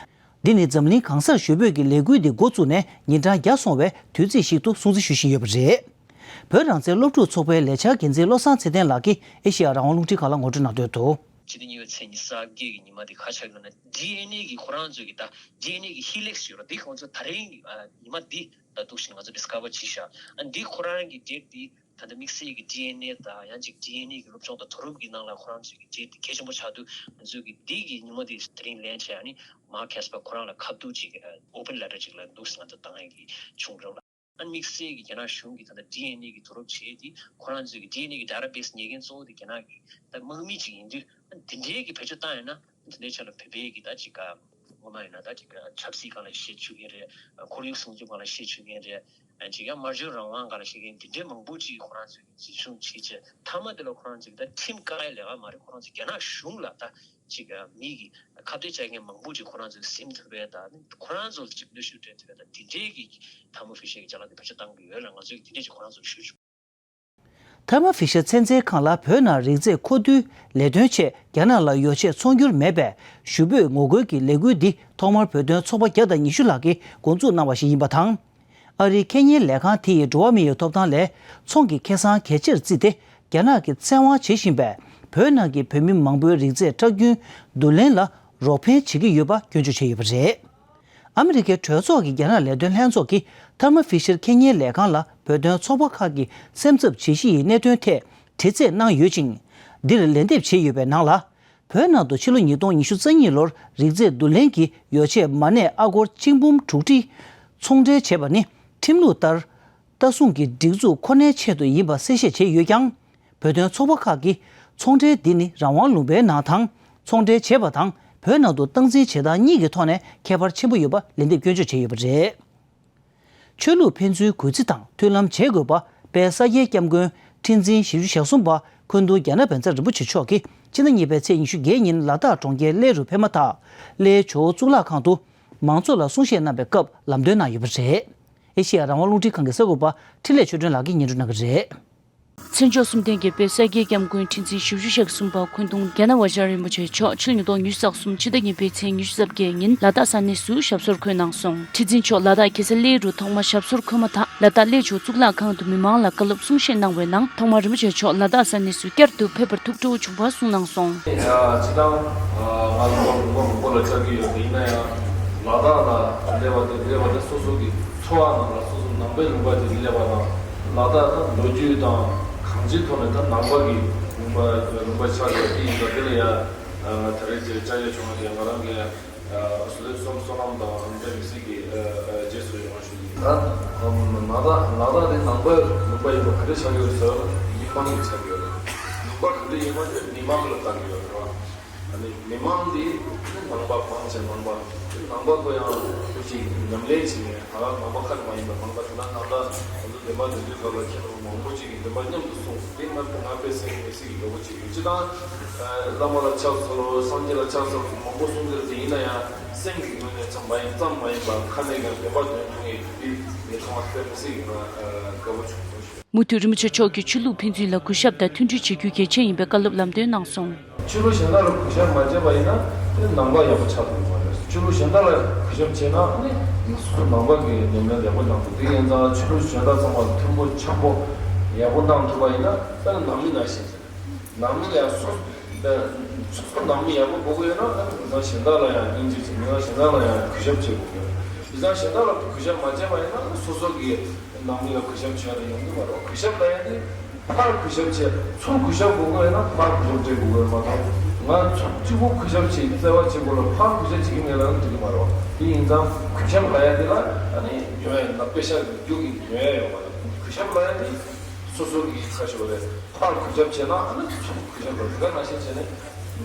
འདི་ནི་འཛམ་གླིང་གང་སར་ཞུ་འབོད་ཀྱི་ལས་འགུལ་འདི་འགོ་བཙུགས་ནས་ཉིན་གྲངས་བརྒྱ་སོང་བའི་དུས་ཚིགས་ཤིག་ཏུ་སྲུང་བརྩི་ཞུ་བཞིན་ཡོད་པ་རེད། བོད་རང་བཙན་སློབ་ཕྲུག་ཚོགས་པའི་ལས་འཆར་འགན་འཛིན་བློ་བཟང་ཚེ་བརྟན་ལགས་ཀྱིས་ཨེ་ཤེ་ཡ་རང་དབང་རླུང་འཕྲིན་ཁང་ལ་ངོ་སྤྲོད་གནང་དོན་དུ། སྤྱི་ཟླ་གཉིས་པའི་ཚེས་ཉི་ཤུ་རྩ་བརྒྱད་ཀྱི་ཉི་མ་དེ་ག་ཆགས་ཡོད་ན། ཌི་ཨེན་ཨེ་གི་ཁོ་རང་ཚོའི་གི་ད་ཌི་ཨེན་ཨེ་གི་ཧི་ལེག་སི་ཡོད་ར། འདི་ཁོང་ཚོ་ད་རིང་གི་ཨ་ཉི་མ་འདི་ད་འདུག་བཞིན་ང་ཚོ་ཌིས་ཁ་བར་བྱས་ཤག་ཨ་འདི་ཁོ་རང་གི་ཌེ་ཊི་འདི་ད་ལྟ་དམིགས་བསལ་གྱི་ཌི་ཨེན་ཨེ་དང་ཡང་ཅིག་ཌི་ཨེན་ཨེ་གི་སློབ་སྦྱོང་དང་དུས་རབས་ཀྱི་ནང་ལ་ཁོ་རང་ཚོའི་གི་ཌེ་ཊི་འདི་གལ་ཆེན་པོ་ཆགས་དུས། ང་ཚོའི་གི་འདི་གི་ཉི་མ་འདི་དེ་རིང་ལན་བྱས་ཨ་ནི་མར་ཁེ་སི་པར་ཁོ་རང་ལ་ཁ་ཐུག་ཅིག་ཨ་ཨོ་པན་ལེ་ཊར་ཅིག་ལ་འདུག་སེ་ང་ཚོ་བཏང་ཡ་གི་བྱུང་རོགས་ལ། ཨ་དམིགས་བསལ་གྱི་རྒྱ་ནག་གཞུང་གིས་ད་ལྟ་ཌི་ཨེན་ཨེ་གི་དུས་རབས་བྱས་ཏེ་ཁོ་རང་ཚོའི་གི་ཌི་ཨེན་ཨེ་གི་ཌེ་ཊ་བེ་སི་ཉོ་མཁན་གཙོ་བོ་དེ་རྒྱ་ནག་གི་ད་དམག་མི་ཅིག་ཡིན་དུས། ཨ་དེ་འདྲའི་གི་བེད་སྤྱོད་བཏང་ཡོད་ན་དེ་འདྲའི་ཆ་ལ་བོད་པའི་གི་ད་ཅིག་ག་ངོ་མ་ཡིན་ན་ད་ཅིག་ག་ཆབ་སྲིད་སྒང་ལ་ཤེད་ཆུ་མཁན་རེད། ཁོར་ཡུག་སྲུང་སྐྱོབ་སྒང་ལ་ཤེད་ཆུ་མཁན་རེད། ཨ་ཅིག་ཡང་སྨྲ་བརྗོད་རང་དབང་སྒང་ལ་ཤེད་མཁན་དེ་འདྲའི་མང་པོ་ཅིག་ཁོ་རང་ཚོས་གི་འཛིན་བཟུང་བྱེད་ཆེད་མཐའ་མ་དེ་ལ་ཁོ་རང་ཚོས་གི་ད་ཁྲིམས་བཀག་ཡ་ལས་ཀ་མ་རེད། ཁོ་རང་ཚོས་རྒྱ་ནག་གཞུང་ལ་ད་ཅིག་ག་མི་གི་ཁ་གཏད་བཅག་མཁན་མང་པོ་ཅིག་ཁོ་རང་ཚོས་ཟིན་ཐུབ་པའི་ད་ནི་ཁོ་རང་ཚོ་ལ་ཅིག་གནོན་ཤུགས་སྤྲད་ཐུབ་པའི་ད་དེ་འདྲའི་གི་ཐར་མོ་ཕི་ཤར་གི་ཅ་ལག་དེ་བེད་སྤྱོད་བཏང་གི་ཡོད་ལ། ང་ཚོས་གི་དེ་འདྲའི་ཅིག་ཁོ་རང་ཚོར་ཞུ་ཆོག་ཐར་མོ་ཕི་ཤར་ཚན་རྩལ་ཁང་ལ་བོད་ནང་རིགས་རྫས་མཁོ་བསྡུའི་ལས་དོན་ཆེད་རྒྱ་ནག་ལ་ཡོ་ཆས་ཚོང་སྒྱུར་མེད་པའི་ཞུ་འབོད་ངོ་རྒོལ་གྱི་ལས་འགུལ་འདི་ཐོག་མར་བོད་དོན་ཚོགས་པ་བརྒྱ་དང་ཉི་ཤུ་ལྷག་གིས་འགོ་འཛུགས་གནང་བ་ཞིག་ཡིན་པ་དང་། ཨ་རིའི་ཁེ་གཉེར་ལས་ཁང་དེ་ཡིས་འགྲོ་བ་མི་ཡི་ཐོབ་ཐང་ལས་ཚོང་གི་ཁེ་བཟང་གལ་ཆེར་བརྩིས་ཏེ། རྒྱ་ནག་གིས་བཙན་དབང་བྱེད་བཞིན་པའི་བོད་ནང་གི་བོད་མི་མང་པོའི་རིགས་རྫས་ཁྲག་རྒྱུན་བསྡུ་ལེན་ལ་རོགས་ཕན་བྱེད་ཀྱི་ཡོད་པ་སྐྱོན་བརྗོད་བྱས་ཡོད་པ་རེད། ཨ་མི་རི་ཀའི་གྲོས་ཚོགས་ཀྱི་རྒྱ་ནག་ལས་དོན་ལྷན་ཚོགས་ཀྱིས་ཐར་མ་ཕི་ཤར་ཁེ་གཉེར་ལས་ཁང་ལ་བོད་དོན་ཚོགས་པ་ཁག་གི་སེམས་འཚབ་བྱེད་གཞི་ཡི་གནད་དོན་ཐད་དྲི་རྩད་གནང་ཡོད་ཅིང་། འདིར་ལན་འདེབས་བྱས་ཡོད་པའི་ནང་ལ། བོད་ནང་དུ་ཕྱི་ལོ་ཉིས་སྟོང་ཉི་ཤུ་རྩ་གཉིས་ལོར་རིགས་རྫས་བསྡུ་ལེན་གྱི་ཡོ་ཆས་མ་གནས་ཨ་སྒོར་ཆིག་འབུམ་དྲུག་ཁྲི་ཚོང་འབྲེལ་བྱས་པ་ནི་ཁྲིམས་ལུགས་ལྟར་ལྟ་སྲུང་གི་སྒྲིག་འཛུགས་ཁོ་ནའི་ཆེད་དུ་ཡིན་པ་གསལ་བཤད་བྱས་ཡོད་ཀྱང་། བོད་དོན་ཚོགས་པ་ཁག་གིས་ཚོང་འབྲེལ་འདི་ནི་རང་དབང་ལུང་པའི་ནང་དང་ཚོང་འབྲེལ་བྱས་པ་དང་བོད་ནང་དུ་སྟངས་འཛིན་བྱེད་སྟངས་གཉིས་ཀྱི་ཐོག་ནས་ཁྱད་པར་ཆེན་པོ་ཡོད་པ་ལན་འདེབས་སྐྱོན་བརྗོད་བྱས་ཡོད་པ་རེད། ཆོས་ལུགས་ཕན་ཚུན་གུས་བརྩི་དང་མཐུན་ལམ་བྱེད་དགོས་པ་དཔལ་ས་སྐྱའི་སྐྱབས་མགོན་ཁྲི་འཛིན་བཞི་བཅུ་ཞེ་གསུམ་པ་འཁོན་གདུང་རྒྱ་ནག་བཛྲ་རིན་པོ་ཆེ་མཆོག་གིས་ཕྱི་ཟླ་གཉིས་པའི་ཚེས་ཉི་ཤུ་བརྒྱད་ཉིན་ལ་དྭགས་གྲོང་ཁྱེར་གླེ་རུ་ཕེབས་མ་ཐག་གླེ་ཇོ་བོ་གཙུག་ལག་ཁང་དུ་མང་ཚོགས་ལ་གསུང་བཤད་གནང་བའི་སྐབས་ལམ་སྟོན་གནང་ཡོད་པ་རེད། ཨེ་ཤེ་ཡ་རང་དབང་རླུང་འཕྲིན་ཁང་གི་གསར་འགོད་པ་འཕྲིན་ལས་ཆོས་སྒྲོན་ལགས་ཀྱིས་སྙན་སྒྲོན་གནང་གི་རེད། མཚན་མཆོག་གསུམ་ལྡན་གྱི་དཔལ་ས་སྐྱའི་སྐྱབས་མགོན་ཁྲི་འཛིན་བཞི་བཅུ་ཞེ་གསུམ་པ་འཁོན་གདུང་རྒྱ་ནག་བཛྲ་རིན་པོ་ཆེ་མཆོག་ཕྱི་ལོ་ཉིས་སྟོང་ཉི་ཤུ་རྩ་གསུམ་ཕྱི་ཟླ་གཉིས་པའི་ཚེས་ཉི་ཤུ་རྩ་བརྒྱད་ཉིན་ལ་དྭགས་ས་གནས་སུ་ཞབས་སོར་འཁོད་གནང་སོང་། ཁྲི་འཛིན་མཆོག་ལ་དྭགས་རྒྱལ་ས་གླེ་རུ་ཐོག་མར་ཞབས་སོར་འཁོད་མ་ཐག་ལ་དྭགས་གླེ་ཇོ་བོ་གཙུག་ལག་ཁང་དུ་མི་མང་ལ་བཀའ་སློབ་གསུང་བཤད་གནང་བའི་ནང་། ཐོག་མར་རིན་པོ་ཆེ་མཆོག་ལ་དྭགས་ས་གནས་སུ་བསྐྱར་དུ་ཕེབས་པར་ཐུགས་སྤྲོ་བྱུང་བ་གསུངས་གནང་སོང་། ཡ། སྤྱིར་བཏང་ང་ལུང་པ་མང་པོ་ལ་བཅར་གྱི་ཡོད། ཡིན་ན་ཡང་ལ་དྭགས་ལ་སླེབས་པ་དེ་སླེབས་པ་དེ་སོ་སོ་གི་འཚོ་བ་ནང་ལ་སོ་སོ་ནང་པའི་ལུང་པ་དེ་སླེབས་པ་དང་། ལ་དྭགས་ད་ལོ་རྒྱུས་དང་གང་ཅིའི་ཐོག་ནས་ད་ནང་པ་གི་ལུང་པ་ལུང་པ་ཆགས་ཡོད་དེ་ཡིན་ཙང་། དེ་ལ་ཡ་ང་ད་རེས་དེ་བཅར་ཡ་བྱུང་བ་དེ་ང་རང་གི་བསོད་བསོད་བསོད་ནམས་དང་དམིགས་བསལ་གྱི་རྗེས་སུ་ཡོང་བ་ཞུ་ཡིན། ད་ལ་དྭགས་ལ་དྭགས་དེ་ནང་པའི་ལུང་པ་ཡིན་པ་ག་རེ་ཆགས་ཡོད་ཟེར་བ་ན་མི་མང་གིས་ཆགས་ཡོད་རེད། ལུང་པ་ག་འདྲ་ཡིན་པ་དེ་མི་མང་ལ་བལྟ་གི་ཡོད་རེད་བ། ཨ་ནི་མི་མང་འདི་ནང་པ་མང་ཆེ་ ནང་པ། ནང་པ་ཁོ་ཡང་ཁོ་ཅིག་ཉམས་ལེན་བྱས་ནས། ད་ནང་པ་ཁག་མ་ཡིན་པ་མང་པ་དེ་ན། ད་ལྟ་ང་ཚོ་བདེན་པ་བདེན་དོན་སྐབས་ལ་ཁྱེད་རང་མང་པོ་ཅིག་གིས་བདེན་པ་མཉམ་དུ་གསུངས། དེ་ང་ང་དཔེ་སེམས་ནས་གཟིགས་ཀྱི་འདྲ་པོ་ཅིག་ཡོད། སྤྱིར་བཏང་བླ་མ་ལ་ཕྱག་འཚལ་ལོ། སངས་རྒྱས་ལ་ཕྱག་འཚལ་ལོ་མང་པོ་གསུང་གི་རེད། དེ་ཡིན་ན་ཡང་སེམས་ཀྱི་ངོས་ནས་ཙམ་མ་ཡིན། ཙམ་མ་ཡིན་པར་ཁ་ནས་ཀྱང་བདེན་པ་དོན་མཐོང་ཡས་དེ་ངས་ཚང་མ་དཔེ་མི་སྲིད་ཀྱི་ང་དགའ་པོ་བྱུང་སོང་ཞུ། མུ་མཐུད་རིན་པོ་ཆེ་མཆོག་གིས་ཆོས་ལུགས་ཕན་ཚུན་ལ་གུས་ཞབས་དང་མཐུན་སྒྲིལ་བྱེད་རྒྱུ་གལ་ཆེ་ཡིན་པའི་བཀའ་སློབ་ལམ་སྟོན་གནང་སོང་། ཆོས་ལུགས་གཞན་དག་ལ་གུས་ཞབས་མ་བྱས་པ་ཡིན་ན་དེ་ནང་པ་ཡག་པོ་ཆགས་ཐུབ་ཀྱི་མ་རེད། ཆོས་ལུགས་གཞན་དག་ལ་གུས་ཞབས་བྱས་ན་ཨ་ནི་སོ་སོ་ནང་པ་གི་ཉམས་ལེན་ཡག་པོ་གནང་ཐུབ། དེ་ཡིན་ཙང་ཆོས་ལུགས་གཞན་དག་ཚང་མ་ལ་མཐུན་པོ་འཆམ་པོ་ཡག་པོ་གནང་ཐུབ་པ་ཡིན་ན། ད་ནི་ནང་མི་ནང་བཞིན་བྱས། ནང་མི་ལ་ཡང་སོ་སོ་ནང་མི་ཡག་པོ་དགོས་ཀྱི་ཡོད་ན། ཨ་ནི་མི་ཚང་གཞན་དག་ལ་ཡང་སྙིང་རྗེ་བྱེད། མི་ཚང་གཞན་དག་ལ་ཡང་གུས་ཞབས་བྱེད་དགོས་ཀྱི་ཡོད། མི་ཚང་གཞན་དག་ལ་གུས་ཞབས་མ་བྱས་པ་ཡིན་ན་སོ་སོ་གི་ནང་མི་ལ་གུས་ཞབས་བྱས་ན་ཡོང་གི་མ་རེད། གུས་ཞབས་ལ་ཡང་ནི་ཕར་གུས་ཞབས་བྱས། ཚུར་གུས་ཞབས་དགོས་ཀྱི་ཡོད་ན་ཕར་གུས་ཞབས་སྤྲད་དགོས་ཀྱི་ཡོད་མ་གཏོགས། ང་ཚོ་གཅིག་པོ་གུས་ཞབས་བྱེད་བརྩེ་བ་བྱེད་དགོས་ལ་ཕར་གུས་ཞབས་བྱེད་ཀྱི་མེད་ལ་ཡང་འགྲིག་གི་མ་རེད། དེ་ཡིན་ཙང་གུས་ཞབས་ལ་ཡང་དེ་ལ་ཨ་ནི་ཡོང་ཡ་ཡོད་ན་དཔེ་ཤ་རྒྱུག་གི་ཡོང་ཡ་ཡོད་མ་རེད། གུས་ཞབས་ལ་ཡང་དེ་སོ་སོ་གི་ཁ་ཤོ་རེད། ཕར་གུས་ཞབས་བྱས་ན་ཨ་ནི་ཚུར་གུས་ཞབས་ལ་དེ་ག་ནང་བཞིན་བྱས་ནས་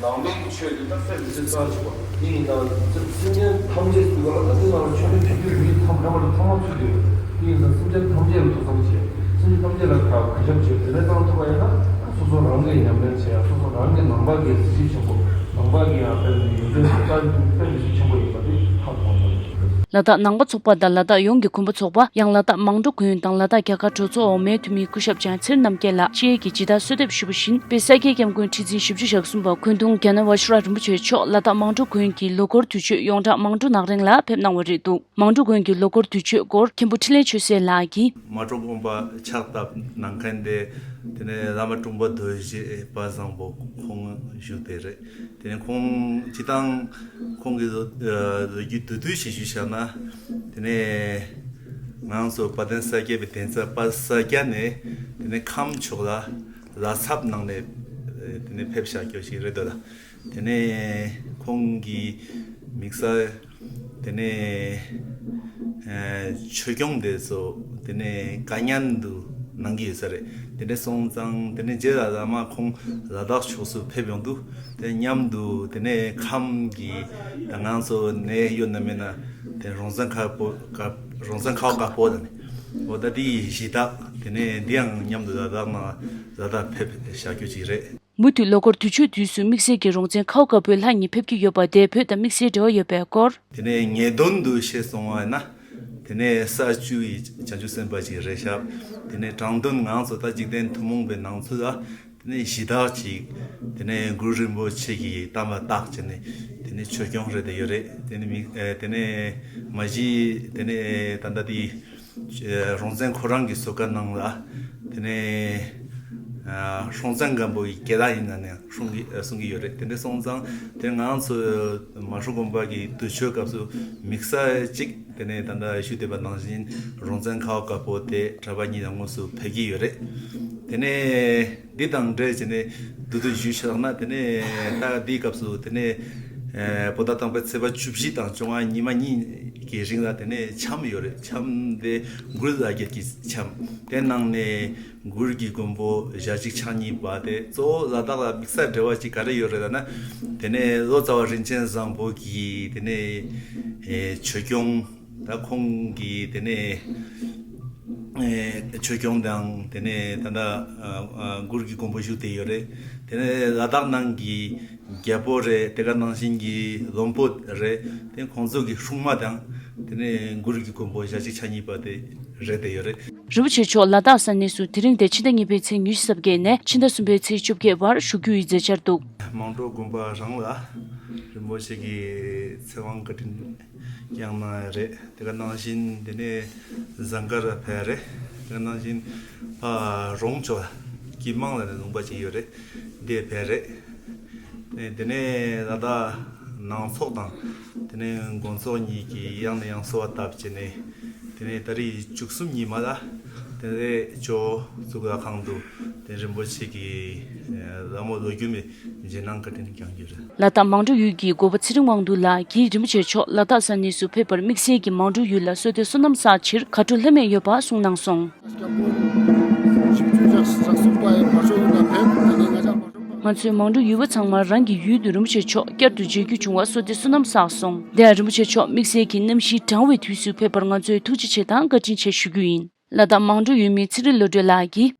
ནང་པའི་གི་ཆོས་དེ་ད་དཔེ་མི་སྲིད་རྩ་ཆེ་བ། དེ་ཡིན་ན་སེམས་ཅན་ཐམས་ཅད་ཟེར་བ་ལ་ད་དེ་ནང་ལ་ཆོས་ལུགས་དེ་གི་མི་ཐམས་ཅད་པ་ལ་ཚང་མ་ཚུད་ཡོད། དེ་ཡིན་ན་སེམས་ཅན་ཐམས་ཅད་ལ་ཐུགས་བསམ་བྱས། སེམས་ཅན་ཐམས་ཅད་ལ་ཕར་གུས་ཞབས་བྱས། དེ་ནས་བཏང་ཐུབ་པ་ཡིན་ན་སོ་སོ་རང་གི་ཉམས་ལེན་བྱས་ཡ། སོ་སོ་རང་གི་ནང་པ་གི་གཟི་བརྗིད་ཆེན་པོ། ནང་པ་གི་ཡང་དཔེ་མི་ཡོན་ཏན་དེ་ལྟ་རྒྱུ་དཔེ་མི་སྲིད་ཆེན་པོ་ཡིན་པ་དེ་ཧ་གོ་དགོས། ལ་དྭགས་ནང་པ་ཚོགས་པ་དང་ལ་དྭགས་ཡོངས་ཀྱི་དགོན་པ་ཚོགས་པ། ཡང་ལ་དྭགས་མང་གྲོ་དགོན་དང་ལ་དྭགས་རྒྱ་གར་གྲོས་ཚོགས་འོག་མའི་འཐུས་མི་སྐུ་ཞབས་འཇང་ཚེ་རིང་རྣམ་རྒྱལ་ལགས་ཆེད་ཀྱི་ཇི་ལྟར་གསོལ་འདེབས་ཞུས་པ་བཞིན། དཔལ་ས་སྐྱའི་སྐྱབས་མགོན་ཁྲི་འཛིན་བཞི་བཅུ་ཞེ་གསུམ་པ་མཁན་དུང་རྒྱ་ནག་ཝ་ཤུ་ར་རིན་པོ་ཆེ་མཆོག་ལ་དྭགས་མང་གྲོ་དགོན་གྱི་ལོ་འཁོར་དུས་མཆོད་ཡོངས་གྲགས་མང་གྲོ་ནག་རིང་ལ་ཕེབས་གནང་བ་རེད་འདུག་མང་གྲོ་དགོན་གྱི་ལོ་འཁོར་དུས་མཆོད་སྐོར་མཁན་པོ་འཕྲིན་ལས་ཆོས་གསལ་ལགས་ཀྱིས། མང་གྲོ་དགོན་པ་ཕྱག་བཏབ་གནང་མཁན་དེ་དེ་ནས་བླ་མ་དྲུང་པ་རྡོ་རྗེ་དཔལ་བཟང་པོ་ཁོང་བཞུགས་དེ་རེད། དེ་ནས་ཁོང་སྤྱི་བཏང་ཁོང་གི་ལོ་ཨ་ལོ་རྒྱུས་བསྡུས་བསྡུས་ཤིག་ཞུས་བཞག་ན། དེ་ནས་ང་ཚོ་དཔལ་ལྡན་ས་སྐྱ་པའི་གདན་ས་དཔལ་ས་སྐྱ་ནས་དེ་ནས་ཁམས་ཕྱོགས་ལ་ལ་ཚབ་གནང་ནས་དེ་ནས་ཕེབས་བཞག་རྒྱུ་ཞིག་རེད་འདུག་ལ། དེ་ནས་ཁོང་གི་དམིགས་བསལ་དེ་ནས་ཨ་ཆོས་སྐྱོང་དེ་ཚོ་དེ་ནས་བཀའ་ཉན་དུ་གནང་གི་ཡོད་ས་རེད། དེ་འདྲ་སོང་ཙང་དེ་ནས་རྗེས་ལ་བླ་མ་ཁོང་ལ་དྭགས་ཕྱོགས་སུ་ཕེབས་ཡོང་དུས་དེ་མཉམ་དུ་དེ་ནས་ཁམས་ཀྱི་ད་ང་ཚོ་ནས་ཡོད་ན་མེད་ན་དེ་རོང་བཙན་ཁ་པོ་ཁ་རོང་བཙན་ཁ་བ་དཀར་པོ་དང་ནི་འོ་ད་དེའི་གཞི་བདག་དེ་ནས་འདི་ཡང་མཉམ་དུ་ལ་དྭགས་ནང་ལ་དྭགས་ཕེབས་བཞག་རྒྱུ་ཅིག་རེད། མུ་མཐུད་ལོ་འཁོར་དུས་མཆོད་དུས་སུ་དམིགས་བསལ་གྱི་རོང་བཙན་ཁ་བ་དཀར་པོའི་ལྷ་གཉིས་ཕེབས་ཀྱི་ཡོད་པ་དེ་བོད་དང་དམིགས་བསལ་འབྲེལ་བ་ཡོད་པའི་སྐོར། དེ་ནས་ངེས་དོན་དུ་བཤད་སོང་བ་ན། དེ་ནས་ས་བཅུ་ཡི་བྱང་ཆུབ་སེམས་དཔའ་ཅིག་རེད་ཤག་དེ་ནས་དྲང་དོན་ང་ཚོ་ད་འཇིག་རྟེན་ཐུན་མོང་པའི་ནང་ཚུལ་ལ་དེ་ནས་གཞི་བདག་ཅིག་དེ་ནས་གུ་རུ་རིན་པོ་ཆེ་གིས་གཏམས་ལ་བརྟག་བྱས་ནས་དེ་ནས་ཆོས་སྐྱོང་རེད་དེ་ཡོད་རེད། དེ་ནས་མི་དེ་ནས་མ་གཞི་དེ་ནས་ད་ལྟ་དེ་རོང་བཙན་ཁོ་རང་གི་གསོལ་ཁ་ནང་ལ་དེ་ནས་སྲོང་བཙན་སྒམ་པོ་ཡི་སྐྱེ་ལ་ཡིན་ན་ནས་གསུང་གི་གསུང་གི་ཡོད་རེད། དེ་འདྲ་སོང་ཙང་དེ་ང་ཚོ་མང་གྲོ་དགོན་པ་གི་དུས་མཆོད་སྐབས་སུ་དམིགས་བསལ་གཅིག་དེ་ནས་ད་ལྟ་ཞུས་བསྡད་པ་ནང་བཞིན་རོང་བཙན་ཁ་བ་དཀར་པོ་དེ་གྲྭ་པ་གཉིས་ལ་དངོས་སུ་ཕེབས་ཀྱི་ཡོད་རེད། དེ་ནས་འདི་དང་འབྲེལ་བྱས་ནས་བསྡུས་བསྡུས་ཞུས་བཞག་ན། དེ་ནས་ད་འདིའི་སྐབས་སུ་དེ་ནས་ཨ་བོད་ཟླ་དང་པོའི་ཚེས་པ་བཅུ་བཞི་དང་བཅོ་ལྔ་ཉི་མ་གཉིས་ཀྱི་རིང་ལ་དེ་ནས་འཆམ་ཡོད་རེད། འཆམ་དེ་མགུར་ལ་རྒྱལ་གྱི་འཆམ་དེ་ནང་ནས་མགུར་གྱི་མགོན་པོ་ཞལ་གཅིག་ཕྱག་གཉིས་པ་དེ་གཙོ་བོ་ལ་དྭགས་ལ་དམིགས་བསལ་འབྲེལ་བ་ཅིག་ག་རེ་ཡོད་རེད་ལབ་ན། དེ་ནས་ལོ་ཙཱ་བ་རིན་ཆེན་བཟང་པོ་གིས་དེ་ནས་ཨེ་ཆོས་སྐྱོང་ད་ཁོང་གིས་དེ་ནས་ཨེ་ཆོས་སྐྱོང་དང་དེ་ནས་ད་ལྟ་ཨ་ཨ་མགུར་གྱི་མགོན་པོ་བཞུགས་བསྡད་ཡོད་རེད། དེ་ནས་ལ་དྭགས་ནང་གི་རྒྱལ་པོ་རེད། དེ་ག་ནང་བཞིན་གྱི་བློན་པོ་རེད། དེ་ཁོང་ཚོ་གི་སྲུང་མ་དང་དེ་ནས་མགུར་གྱི་མགོན་པོ་ཞལ་གཅིག་ཕྱག་གཉིས་པ་དེ་རེད་དེ་ཡོད་རེད། རིན་པོ་ཆེ་མཆོག་ལ་དྭགས་ས་གནས་སུ་དེ་རིང་སྟེ་ཕྱི་ཟླ་གཉིས་པའི་ཚེས་ཉི་ཤུ་རྩ་བརྒྱད་ནས་ཕྱི་ཟླ་གསུམ་པའི་ཚེས་བཅོ་བརྒྱད་བར་བཞུགས་རྒྱུ་ཡི་མཛད་འཆར་འདུག་མང་གྲོ་དགོན་པ་རང་ལ་རིན་པོ་ཆེ་གི་ཚེ་དབང་བཀའ་དྲིན་བསྐྱངས་གནང་ཡ་རེད། དེ་ག་ནང་བཞིན་དེ་ནས་ཟངས་དཀར་ཕེབས་རེད། དེ་ག་ནང་བཞིན་ཕ་རོང་ཕྱོགས་ཀྱི་མང་ལ་ནས་ལུང་པ་ཅིག་ཡོད་རེད། འདི་ཕེབས་རེད། དེ་ནས་ད་ལྟ་ནང་ཚོགས་དང་དེ་ནས་དགོན་ཚོགས་གཉིས་ཀྱིས་ཡང་ནས་ཡང་གསོལ་བ་བཏབ་བྱས་ནས། དེ་ནས་ཏ་རིག་བཅུ་གསུམ་ཉིན་མ་ལ་དེ་ནས་ཇོ་བོ་གཙུག་ལག་ཁང་དུ་དེ་རིན་པོ་ཆེ་གི་ལ་མོ་ལོ་རྒྱུས་མའི་རྗེས་གནང་བཀའ་དྲིན་བསྐྱངས་རྒྱུ་རེད། ལ་དྭགས་མང་གྲོ་ཡུལ་གྱི་འགོ་པ་ཚེ་རིང་དབང་འདུས་ལགས་ཀྱིས་རིན་པོ་ཆེ་མཆོག་ལ་དྭགས་ས་གནས་སུ་ཕེབས་པར་དམིགས་བསལ་གྱིས་མང་གྲོ་ཡུལ་ལ་གསོལ་སྟོན་བསོད་ནམས་བསགས་ཕྱིར་དགའ་སྤྲོ་ལྷོད་མེད་ཡོད་པ་གསུངས་གནང་སོང་། སྐྱབས་མགོན་ཆིབས་བསྒྱུར་ཞག་གསུམ་པ་ཡི་མ་ཤོག་ཡུལ་ལ་ཕེབས། དེ་ནས་ང་ཅག་མ་ཤོག་པ་ ང་ཚོའི་མང་གྲོ་ཡུལ་པ་ཚང་མར་རང་གི་ཡུལ་དུ་རིན་པོ་ཆེ་མཆོག་བསྐྱར་དུ་མཇལ་རྒྱུ་བྱུང་བར་བསོད་བདེ་བསོད་ནམས་བསགས་སོང་། དེ་ཡང་རིན་པོ་ཆེ་མཆོག་དམིགས་བསལ་གྱི་གནམ་གཤིས་གྲང་བའི་དུས་སུ་ཕེབས་པར་ང་ཚོས་ཐུགས་རྗེ་ཆེ་དང་བཀའ་དྲིན་ཆེ་ཞུ་རྒྱུ་ཡིན། ལ་དྭགས་མང་གྲོ་ཡུལ་མི་ཚེ་རིང་བློ་གྲོས་ལགས་ཀྱིས།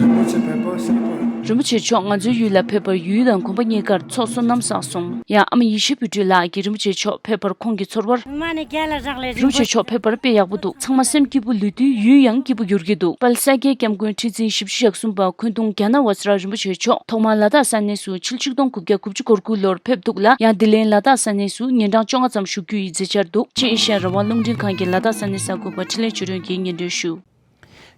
རིན་པོ་ཆེ་ཕེབས་པ་གསར་པ། རིན་པོ་ཆེ་མཆོག་ང་ཚོའི་ཡུལ་ལ་ཕེབས་པར་ཡུལ་དང་གོམ་པ་གཉིས་ཀར་ཚོགས་བསོད་ནམས་བསགས་སོང་། ཡང་ཨ་མ་ཡེ་ཤེས་བུ་སྤྲུལ་ལགས་ཀྱིས་རིན་པོ་ཆེ་མཆོག་ཕེབས་པར་ཁོང་གི་ཚོར་བར། མ་ནི་རྒྱ་ལ་རག་ལས། རིན་པོ་ཆེ་མཆོག་ཕེབས་པར་དཔེ་ཡག་པོ་འདུག་ཚང་མ་སེམས་སྐྱིད་པོ་ལུས་དུས་ཡུལ་ཡང་སྐྱིད་པོ་འགྱུར་གྱི་འདུག་དཔལ་ས་སྐྱའི་སྐྱབས་མགོན་ཁྲི་འཛིན་བཞི་བཅུ་ཞེ་གསུམ་པ་འཁོན་གདོང་རྒྱ་ནག་ཝ་ཛི་ར་རིན་པོ་ཆེ་མཆོག་ཐོག་མར་ལ་དྭགས་ས་གནས་སུ་ཕྱི་ལོ་ཆིག་སྟོང་དགུ་བརྒྱ་དགུ་བཅུ་གོ་དགུ་ལོར་ཕེབས་འདུག་ལ། ཡང་དེ་ལན་ལ་དྭགས་ས་གནས་སུ་ཉིན་གྲངས་བཅོ་ལྔ་ཙམ་བཞུགས་རྒྱུ་ཡི་མཛད་འཆར་འདུག་ཅེས་ཨེ་ཤ་ཡ་རང་དབང་རླུང་འཕྲིན་ཁང་གི་ལ་དྭགས་ས་གནས་གསར་འགོད་པ་འཕྲིན་ལས་ཆོས་སྒྲོན་གྱིས་སྙན་སྒྲོན་ཞུ།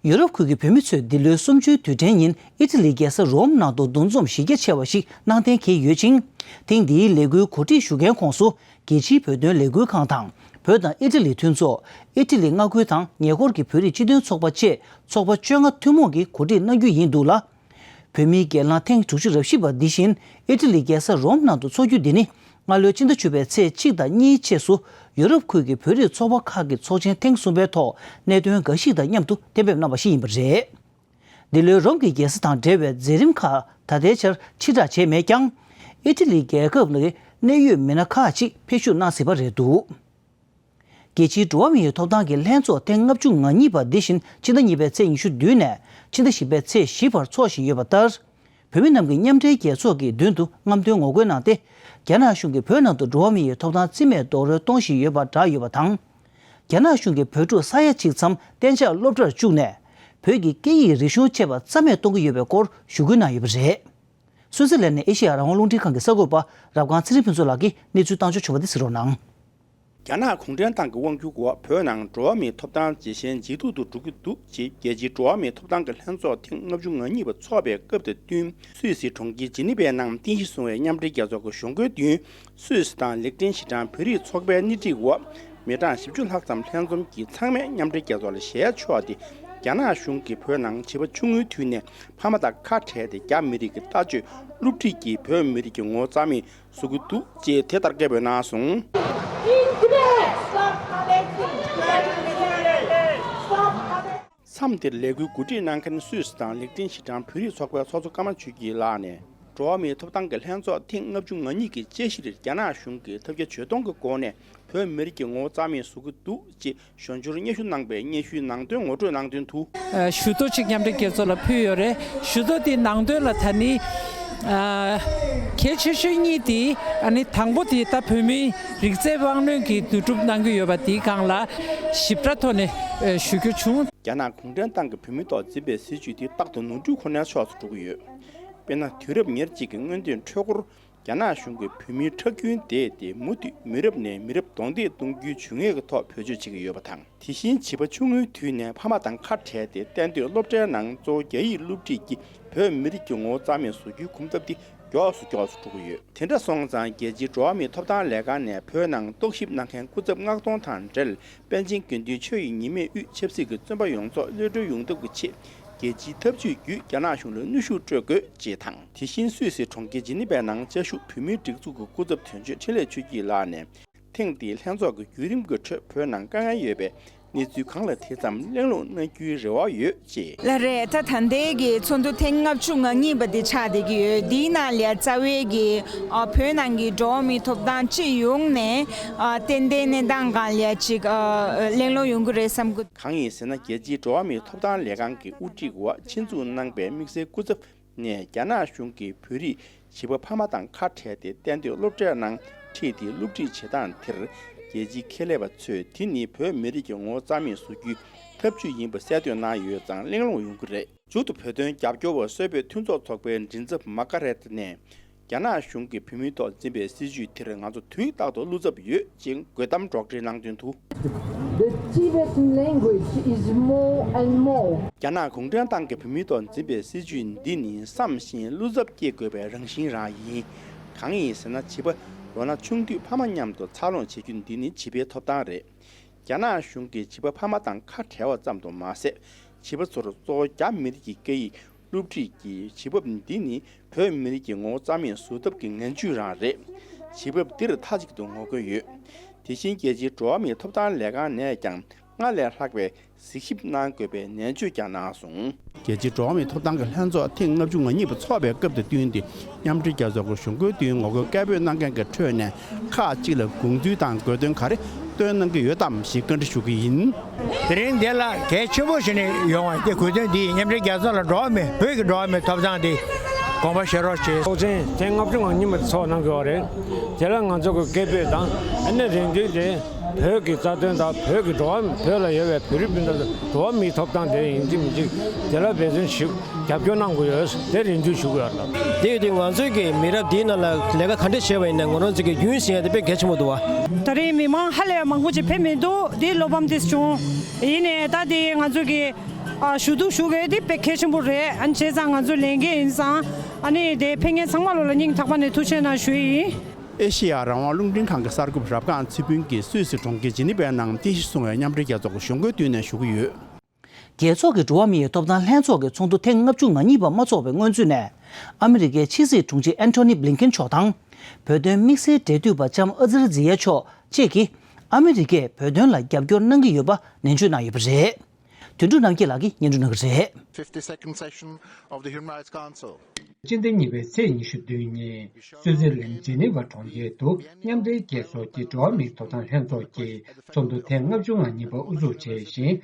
ཡུ་རོབ་ཁུལ་གྱི་བོད་མི་ཚོས་འདི་ལོའི་གསུམ་བཅུའི་དུས་དྲན་ཉིན་ཨི་ཊ་ལིའི་རྒྱལ་ས་རོམ་ནང་དུ་འདུ་འཛོམས་གཞི་རྒྱ་ཆེ་བ་ཞིག་གནང་གཏན་འཁེལ་ཡོད་ཅིང་། ཐེངས་འདིའི་ལས་འགུལ་གོ་སྒྲིག་ཞུ་མཁན་ཁོངས་སུ་རྒྱལ་སྤྱིའི་བོད་དོན་ལས་འགུལ་ཁང་དང་། བོད་དང་ཨི་ཊ་ལིའི་མཐུན་ཚོགས། ཨི་ཊ་ལིའི་མངའ་ཁུལ་དང་ཉེ་འཁོར་གྱི་བོད་རིགས་སྤྱི་མཐུན་ཚོགས་པ་བཅས་ཚོགས་པ་བཅོ་ལྔ་ཐུན་མོང་གིས་གོ་སྒྲིག་གནང་རྒྱུ་ཡིན་འདུག་ལ། བོད་མིའི་སྒེར་ལངས་ཐེངས་དྲུག་ཅུ་རེ་བཞི་པ་འདི་བཞིན་ཨི་ཊ་ལིའི་རྒྱལ་ས་རོམ་ནང་དུ་འཚོགས་རྒྱུ་འདི་ནི། སྔ་ལོའི་ཕྱི་ཟླ་བཅུ་པའི་ཚེས་གཅིག་དང་གཉིས་ཆེད་སུ་ཡུ་རོབ་ཁུལ་གྱི་བོད་རིགས་ཚོགས་པ་ཁག་གི་ཚོགས་ཆེན་ཐེངས་གསུམ་པའི་ཐོག་གནད་དོན་འགའ་ཞིག་དང་མཉམ་དུ་གཏན་འབེབས་གནང་བ་ཞིག་ཡིན་པ་རེད། འདི་ལོའི་རོམ་གྱི་རྒྱལ་ས་དང་འབྲེལ་བའི་མཛད་རིམ་ཁག་ད་ལྟའི་ཆར་ཕྱིར་བསྒྲགས་བྱས་མེད་ཀྱང་། ཨི་ཊ་ལི་རྒྱལ་ཁབ་ནས་གནད་ཡོད་མི་སྣ་ཁག་ཅིག་ཕེབས་ཞུགས་གནང་སྲིད་པ་རེད་འདུག་རྒྱལ་སྤྱིའི་འགྲོ་བ་མིའི་ཐོབ་ཐང་གི་ལྷན་ཚོགས་ཐེངས་ལྔ་བཅུ་ང་གཉིས་པ་འདི་བཞིན་ཕྱི་ཟླ་གཉིས་པའི་ཚེས་ཉི་ཤུ་བདུན་ནས་ཕྱི་ཟླ་བཞི་པའི་ཚེས་བཞི་བར་འཚོགས་བཞིན་ཡོད་པ་ལྟར། བོད་མི་རྣམས་ཀྱི་མཉམ་འབྲེལ་རྒྱལ་ཚོགས་ཀྱི་མདུན་དུ་རྔམ་སྟོན་ངོ་རྒོལ་གནང་སྟེ། རྒྱ་ནག་གཞུང་གིས་བོད་ནང་དུ་འགྲོ་བ་མིའི་ཐོབ་ཐང་རྩིས་མེད་རྡོག་རོལ་གཏོང་བཞིན་ཡོད་པ་བསྒྲགས་ཡོད་པ་དང་། རྒྱ་ནག་གཞུང་གིས་བོད་ཕྲུག་ས་ཡ་གཅིག་ཙམ་གཏན་འཇགས་སློབ་གྲྭར་བཅུག་ནས། བོད་ཀྱི་སྐད་ཡིག་རིག་གཞུང་བཅས་པ་རྩ་མེད་གཏོང་གི་ཡོད་པའི་སྐོར་ཞུ་སྐུལ་གནང་ཡོད་པ་རེད། སུད་སི་ལན་ནས་ཨེ་ཤེ་ཡ་རང་དབང་རླུང་འཕྲིན་ཁང་གི་གསར་འགོད་པ་རབ་སྒང་ཚེ་རིང་ཕུན་ཚོགས་ལགས་ཀྱིས་གནས་ཚུལ་བཏང་འབྱོར་བྱུང་བ་དེ་གཟིགས་རོགས་གནང་། རྒྱ་ནག་གུང་ཁྲན་ཏང་གི་དབང་སྒྱུར་འོག་བོད་ནང་འགྲོ་བ་མིའི་ཐོབ་ཐང་ཇེ་ཞན་ཇེ་སྡུག་ཏུ་འགྲོ་གི་འདུག་ཅེས་རྒྱལ་སྤྱིའི་འགྲོ་བ་མིའི་ཐོབ་ཐང་གི་ལྷན་ཚོགས་ཐེངས་ལྔ་བཅུ་ང་གཉིས་པ་འཚོགས་པའི་སྐབས་དང་བསྟུན། སུད་སིའི་གྲོང་ཁྱེར་ཇི་ནི་ཝའི་ནང་རྟེན་གཞི་བཟུང་བའི་མཉམ་འབྲེལ་རྒྱལ་ཚོགས་ཀྱི་གཞུང་སྒོའི་མདུན། སུད་སི་དང་ལིག་ཏེན་ཤི་ཊན་བོད་རིགས་ཚོགས་པའི་སྣེ་ཁྲིད་འོག་མི་གྲངས་བཞི་བཅུ་ལྷག་ཙམ་ལྷན་འཛོམས་ཀྱིས་ཚང་མས་མཉམ་འབྲེལ་རྒྱལ་ཚོགས་ལ་ཞལ་ཕྱོགས་ཏེ། རྒྱ་ནག་གཞུང་གིས་བོད་ནང་བྱིས་པ་ཆུང་ངུའི་དུས་ནས་ཕ་མ་དང་ཁ་བྲལ་ཏེ། རྒྱ་མི་རིགས་ཀྱི་ལྟ་སྤྱོད་སློབ་ཁྲིད་ཀྱིས་བོད་མི་རིགས་ཀྱི་ངོ་བོ་རྩ་མེད་བཟོ་གི་འདུག་ཅེས་དེ་ལྟར་སྐད་འབོད་གནང་སོང་། མཚམས་དེར་ལས་འགུལ་གོ་སྒྲིག་གནང་མཁན་སུད་སི་དང་ལིག་ཏེན་ཤི་ཊན་བོད་རིགས་ཚོགས་པའི་ཚོགས་གཙོ་ཀརྨ་ཆོས་སྐྱིད་ལགས་ནས། འགྲོ་བ་མིའི་ཐོབ་ཐང་གི་ལྷན་ཚོགས་ཐེངས་ལྔ་བཅུ་ང་གཉིས་ཀྱི་དཔྱད་གཞིར་རྒྱ་ནག་གཞུང་གིས་ཐབས་བརྒྱ་ཇུས་སྟོང་གི་སྒོ་ནས་བོད་མི་རིགས་ཀྱི་ངོ་བོ་རྩ་མེད་བཟོ་གི་འདུག་ཅེས་ཞོར་འབྱོར་སྙན་ཞུ་གནང་པའི་སྙན་ཞུའི་ནང་དོན་ངོ་སྤྲོད་གནང་དོན་དུ། ཨ། ཞུ་གཏུག་ཅིག་མཉམ་འབྲེལ་རྒྱལ་ཚོགས་ལ་ཕུལ་ཡོད་རེད། ཞུ་གཏུག་དེའི་ནང་དོན་ལ་ད་ནི། ཨ། གལ་ཆེ་ཤོས་གཉིས་དེ། ཨ་ནི་དང་པོ་དེ་ད་བོད་མིའི་རིགས་རྫས་དབང་རྣོན་གྱིས་བསྡུ་སྒྲུབ་གནང་གི་ཡོད་པ་དེའི་སྒང་ལ་ཞིབ་ཕྲ་ཐོག་ནས་ཞུ་རྒྱུ་བྱུང་། རྒྱ་ནག་གུང་ཁྲན་ཏང་གིས་བོད་མིའི་ཐོག་འཛིན་པའི་སྲིད་བྱུས་དེ་རྟག་ཏུ་ནོར་འཁྲུལ་ཁོ་ནའི་ཕྱོགས་སུ་འགྲོ་གི་ཡོད། དཔེར་ན། དུས་རབས་ཉེར་གཅིག་གི་སྔོན་ཐོན་འཕྲུལ་འཁོར། རྒྱ་ནག་གཞུང་གིས་བོད་མིའི་ཁྲག་རྒྱུན་འདེད་དེ། མུ་མཐུད་མི་རབས་ནས་མི་རབས་གདོང་འདེད་གཏོང་རྒྱུའི་ཇུས་ངན་གྱི་ཐོག་བེད་སྤྱོད་བྱེད་ཀྱི་ཡོད་པ་དང་། དེ་བཞིན་བྱིས་པ་ཆུང་ངུའི་དུས་ནས་ཕ་མ་དང་ཁ་བྲལ་ཏེ། གཏན་སྡོད་སློབ་གྲྭའི་ནང་གཙོ་བོ་རྒྱ་ཡིག་སློབ་ཁྲིད་ཀྱིས་བོད་མི་རིགས་ཀྱི་ངོ་བོ་རྩ་མེད་བཟོ་རྒྱུའི་གོམ་སྟབས་འདི་མགྱོགས་སུ་མགྱོགས་སུ་འགྲོ་གི་ཡོད། དེ་འདྲ་སོང་ཙང་། རྒྱལ་སྤྱིའི་འགྲོ་བ་མིའི་ཐོབ་ཐང་ལས་ཁང་ནས་བོད་ནང་རྟོག་ཞིབ་གནང་མཁན་སྐུ་ཚབ་མངགས་གཏོང་དང་འབྲེལ། པཎ་ཆེན་དགེ་འདུན་ཆོས་ཀྱི་ཉི་མའི་དབུས་ཆབ་སྲིད་ཀྱི་བཙོན་པ་ཡོངས་རྫོགས་གློད་གྲོལ་ཡོང་ཐབས་ཀྱི་ཆེད། རྒྱལ་སྤྱིའི་ཐབས་ཇུས་བརྒྱུད་རྒྱ་ནག་གཞུང་ལ་གནོན་ཤུགས་སྤྲོད་དགོས་ཅེས་དང་། དེ་བཞིན་སུད་སི་གྲོང་ཁྱེར་ཇི་ནི་ཝའི་ནང་བཅའ་བཞུགས་བོད་མིའི་སྒྲིག་འཛུགས་ཀྱི་སྐུ་ཚབ་དོན་གཅོད་འཕྲིན་ལས་ཆོས་སྐྱིད་ལགས་ནས། ཐེངས་འདིའི་ལྷན་ཚོགས་ཀྱི་བརྒྱུད་རིམ་གྱི་ཁྲོད་བོད་ནང་དཀའ་ངལ་ཡོད་པའི་གནས་ཚུལ་གང་ལ་དེ་ཙམ་གླེང་སློང་གནང་རྒྱུའི་རེ་བ་ཡོད་ཅེས། ལགས་རེད། ད་ད་ལྟའི་གི་ཚོགས་འདུ་ཐེངས་ལྔ་བཅུ་ང་གཉིས་པ་འདི་ཆགས་བསྡད་ཀྱི་ཡོད། འདིའི་ནང་ལ་རྩ་བའི་གི། ཨ། བོད་ནང་གི་འགྲོ་བ་མིའི་ཐོབ་ཐང་སྤྱི་ཡོངས་ནས། ཨ། ཏན་ཏན་གནས་སྟངས་སྒང་ལ་ཅིག་ཨ། གླེང་སློང་ཡོང་གི་རེད་བསམ་གི། གང་ཡིན་ཟེར་ན། རྒྱལ་སྤྱིའི་འགྲོ་བ་མིའི་ཐོབ་ཐང་ལས་ཁང་གི་དབུ་ཁྲིད་འོག་ཆེད་འཛུགས་གནང་པའི་དམིགས་བསལ་སྐུ་ཚབ་ནས། རྒྱ་ནག་གཞུང་གིས་བོད་རིགས་བྱིས་པ་ཕ་མ་དང་ཁ་བྲལ་ཏེ། གཏན་སྡོད་སློབ་གྲྭའི་ནང་ཁྲིད་དེ་སློབ་ཁྲིད་བྱེད་སྟངས་དེར། རྒྱལ་སྤྱིའི་ཁེ་ལས་པ་ཚོས་དེ་ནི་བོད་མི་རིགས་ཀྱི་ངོ་བོ་རྩ་མེད་བཟོ་རྒྱུའི་ཐབས་ཇུས་ཡིན་པ་གསལ་སྟོན་གནང་ཡོད་ཙང་། གླེང་སློང་ཡོང་གི་རེད། མཇུག་ཏུ་བོད་དོན་རྒྱབ་སྐྱོར་བ་སུད་བོད་མཐུན་ཚོགས་ཚོགས་པའི་མགྲིན་ཚབ་མཱ་ཀ་རེད་ནས། རྒྱ་ནག་གཞུང་གིས་བོད་མིའི་ཐོག་འཛིན་པའི་སྲིད་བྱུས་དེར་ང་ཚོ་དུས་རྟག་ཏུ་བློ་འཚབ་ཡོད་ཅེས་དགོད་གཏམ་སྒྲོག་འགྲེལ་གནང་དོན་དུ། The Tibetan language is more and more. རྒྱ་ནག་གུང་ཁྲན་ཏང་གིས་བོད་མིའི་ཐོག་འཛིན་པའི་སྲིད་བྱུས་འདི་ནི་བསམ་བཞིན་བློ་འཚབ་སྐྱེ་དགོས་པའི་རང་བཞིན་རང་ཡིན། གང་ཡིན་ཟེར་ན། བྱིས་པ་ལོ་ན་ཆུང་དུས་ཕ་མ་མཉམ་དུ་འཚར་ལོངས་བྱེད་རྒྱུ་འདི་ནི་བྱིས་པའི་ཐོབ་ཐང་རེད། རྒྱ་ནག་གཞུང་གིས་བྱིས་པ་ཕ་མ་དང་ཁ་བྲལ་བ་ཙམ་དུ་མ་ཟད། བྱིས་པ་ཚོར་གཙོ་བོ་རྒྱ་མི་རིགས་ཀྱི་སྐད་ཡིག་སློབ་ཁྲིད་ཀྱི་བྱེད་བབ་འདི་ནི་བོད་མི་རིགས་ཀྱི་ངོ་བོ་རྩ་མེད་བཟོ་ཐབས་ཀྱི་ངན་ཇུས་རང་རེད། བྱེད་བབ་འདིར་མཐའ་གཅིག་ཏུ་ངོ་རྒོལ་ཡོད། དེ་བཞིན་རྒྱལ་སྤྱིའི་འགྲོ་བ་མིའི་ཐོབ་ཐང་ལས་ཁང་ནས་ཀྱང་ སྔར་ལས་ལྷག་པའི་གཟིགས་ཞིབ་གནང་དགོས་པའི་ནན་བརྗོད་ཀྱང་གནང་སོང་། རྒྱལ་སྤྱིའི་འགྲོ་བ་མིའི་ཐོབ་ཐང་གི་ལྷན་ཚོགས་ཐེངས་ལྔ་བཅུ་ང་གཉིས་པ་འཚོགས་པའི་སྐབས་དང་བསྟུན་ཏེ། མཉམ་འབྲེལ་རྒྱལ་ཚོགས་ཀྱི་གཞུང་སྒོའི་མདུན་ངོ་རྒོལ་སྐད་འབོད་གནང་མཁན་གྱི་ཁྲོད་ནས་ཁག་ཅིག་ལ་དགོངས་ཚུལ་དང་དགོས་འདུན་ག་རེ་བཏོན་གནང་གི་ཡོད་དམ་ཞེས་བཀའ་འདྲི་ཞུ་གི་ཡིན། དེ་རིང་འདི་ལ་གལ་ཆེན་པོ་ཞིག་ནས་ཡོང་བ་དེ་དགོས་དོན་འདི་ཡིན། མཉམ་འབྲེལ་རྒྱལ་ཚོགས་ལ་འགྲོ་བ་མིའི་བོད་ཀྱི་འགྲོ་བ་མིའི་ཐོབ་ཐང་དེ་དགོངས་པ་བཞེས་རོགས་བྱེད། ཚོགས་ཆེན་ཐེངས་ལྔ་བཅུ་ང་གཉིས་པ་ཚོགས་གནང་གི་ཡོད་རེད། དེ་ལ་ང་ཚོ་གི་སྐད་འབོད་དང་ཨ་ནི་རེ་འདུན་དེ་བོད་ཀྱི་རྩ་དོན་དང་བོད་ཀྱི་འགྲོ་བ་བོད་ལ་ཡོད་པའི་བོད་རིགས་སྤུན་ཟླ་ཚོ་འགྲོ་བ་མིའི་ཐོབ་ཐང་དེ་ཡིན་གཅིག་མིན་གཅིག་དེ་ལ་འབད་བརྩོན་ཞུ་རྒྱབ་སྐྱོར་གནང་དགོས་ཡོད་དེ་རེ་འདུན་ཞུ་གི་ཡོད་ལགས། དེ་ཡོད་དུས་ང་ཚོས་ཀྱི་མི་རབས་འདིའི་ནང་ལ་ལས་ཀ་ག་འདྲ་བྱས་པ་ཡིན་ན་ང་རང་ཚོ་གི་རྒྱུན་ཟིན་ཡ་དེ་དཔེ་གལ་ཆེན་པོ་འདུག་བ། ད་རེས་མི་མང་ཧ་ལས་མང་པོ་ཅིག་ཕེབས་མི་འདུག་དེ་བློ་ཕམ་དེ་བྱུང་། ཡིན་ནའི་ད་དེ་ང་ཚོ་གི་ཨ་ཞུ་གཏུག་ཞུ་དགོས་དེ་དཔེ་གལ་ཆེན་པོ་རེད། ཨ་ནི་བྱས་ཙང་ང་ཚོ་ལས་འགན་ཡིན་ཙང་ཨ་ནི་དེ་ཕེབས་མཁན་ཚང་མ་ལོ་ལ་སྙིང་ཐག་པ་ནས་ཐུགས་རྗེ་གནང་ཞུ་ཡི་ཡིན། ཨེ་ཤེ་ཡ་རང་དབང་རླུང་འཕྲིན་ཁང་གི་གསར་འགོད་པ་རབ་སྒང་ཚེ་ཕུན་གྱིས་སུད་སི་གྲོང་ཁྱེར་ཇི་ནི་ཝའི་ནང་རྟེན་གཞི་བཟུང་བའི་མཉམ་འབྲེལ་རྒྱལ་ཚོགས་ཀྱི་གཞུང་སྒོའི་མདུན་ནས་ཞུ་གི་ཡོད། རྒྱལ་ཚོགས་ཀྱི་འགྲོ་བ་མིའི་ཐོབ་ཐང་ལྷན་ཚོགས་ཀྱི་ཚོགས་འདུ་ཐེངས་ལྔ་བཅུ་ང་གཉིས་པ་མ་འཚོགས་པའི་སྔོན་ཚུད་ནས། ཨ་མི་རི་ཀའི་ཕྱི་སྲིད་དྲུང་ཆེ་ཨན་ཐོ་ནི་བྷི་ལིན་ཀེན་མཆོག་དང་། བོད་དོན་དམིགས་བསལ་འབྲེལ་མཐུད་པ་ལྕམ་ཨ་ཛར་ཛི་ཡ་མཆོག་བཅས་ཀྱིས་ཨ་མི་རི་ཀས་བོད་དོན་ལ་རྒྱབ་སྐྱོར་གནང་གི་ཡོད་པ་ནན་བརྗོད་གནང་ཡོད་པ་རེད། དོན་གྲུབ་རྣམ་རྒྱལ་ལགས་ཀྱིས་སྙན་སྒྲོན་གནང་གི་རེད། fifty-second session of the Human Rights Council. སྤྱི་ཟླ་གཉིས་པའི་ཚེས་ཉི་ཤུ་བདུན་ཉིན་སུའུ་ཙེར་ལན་ཇི་ནི་ཝ་གྲོང་ཁྱེར་དུ་མཉམ་འབྲེལ་རྒྱལ་ཚོགས་ཀྱི་འགྲོ་བ་མིའི་ཐོབ་ཐང་ལྷན་ཚོགས་ཀྱི་ཚོགས་འདུ་ཐེངས་ལྔ་བཅུ་ང་གཉིས་པ་དབུ་འཛུགས་བྱས་ཤིང་།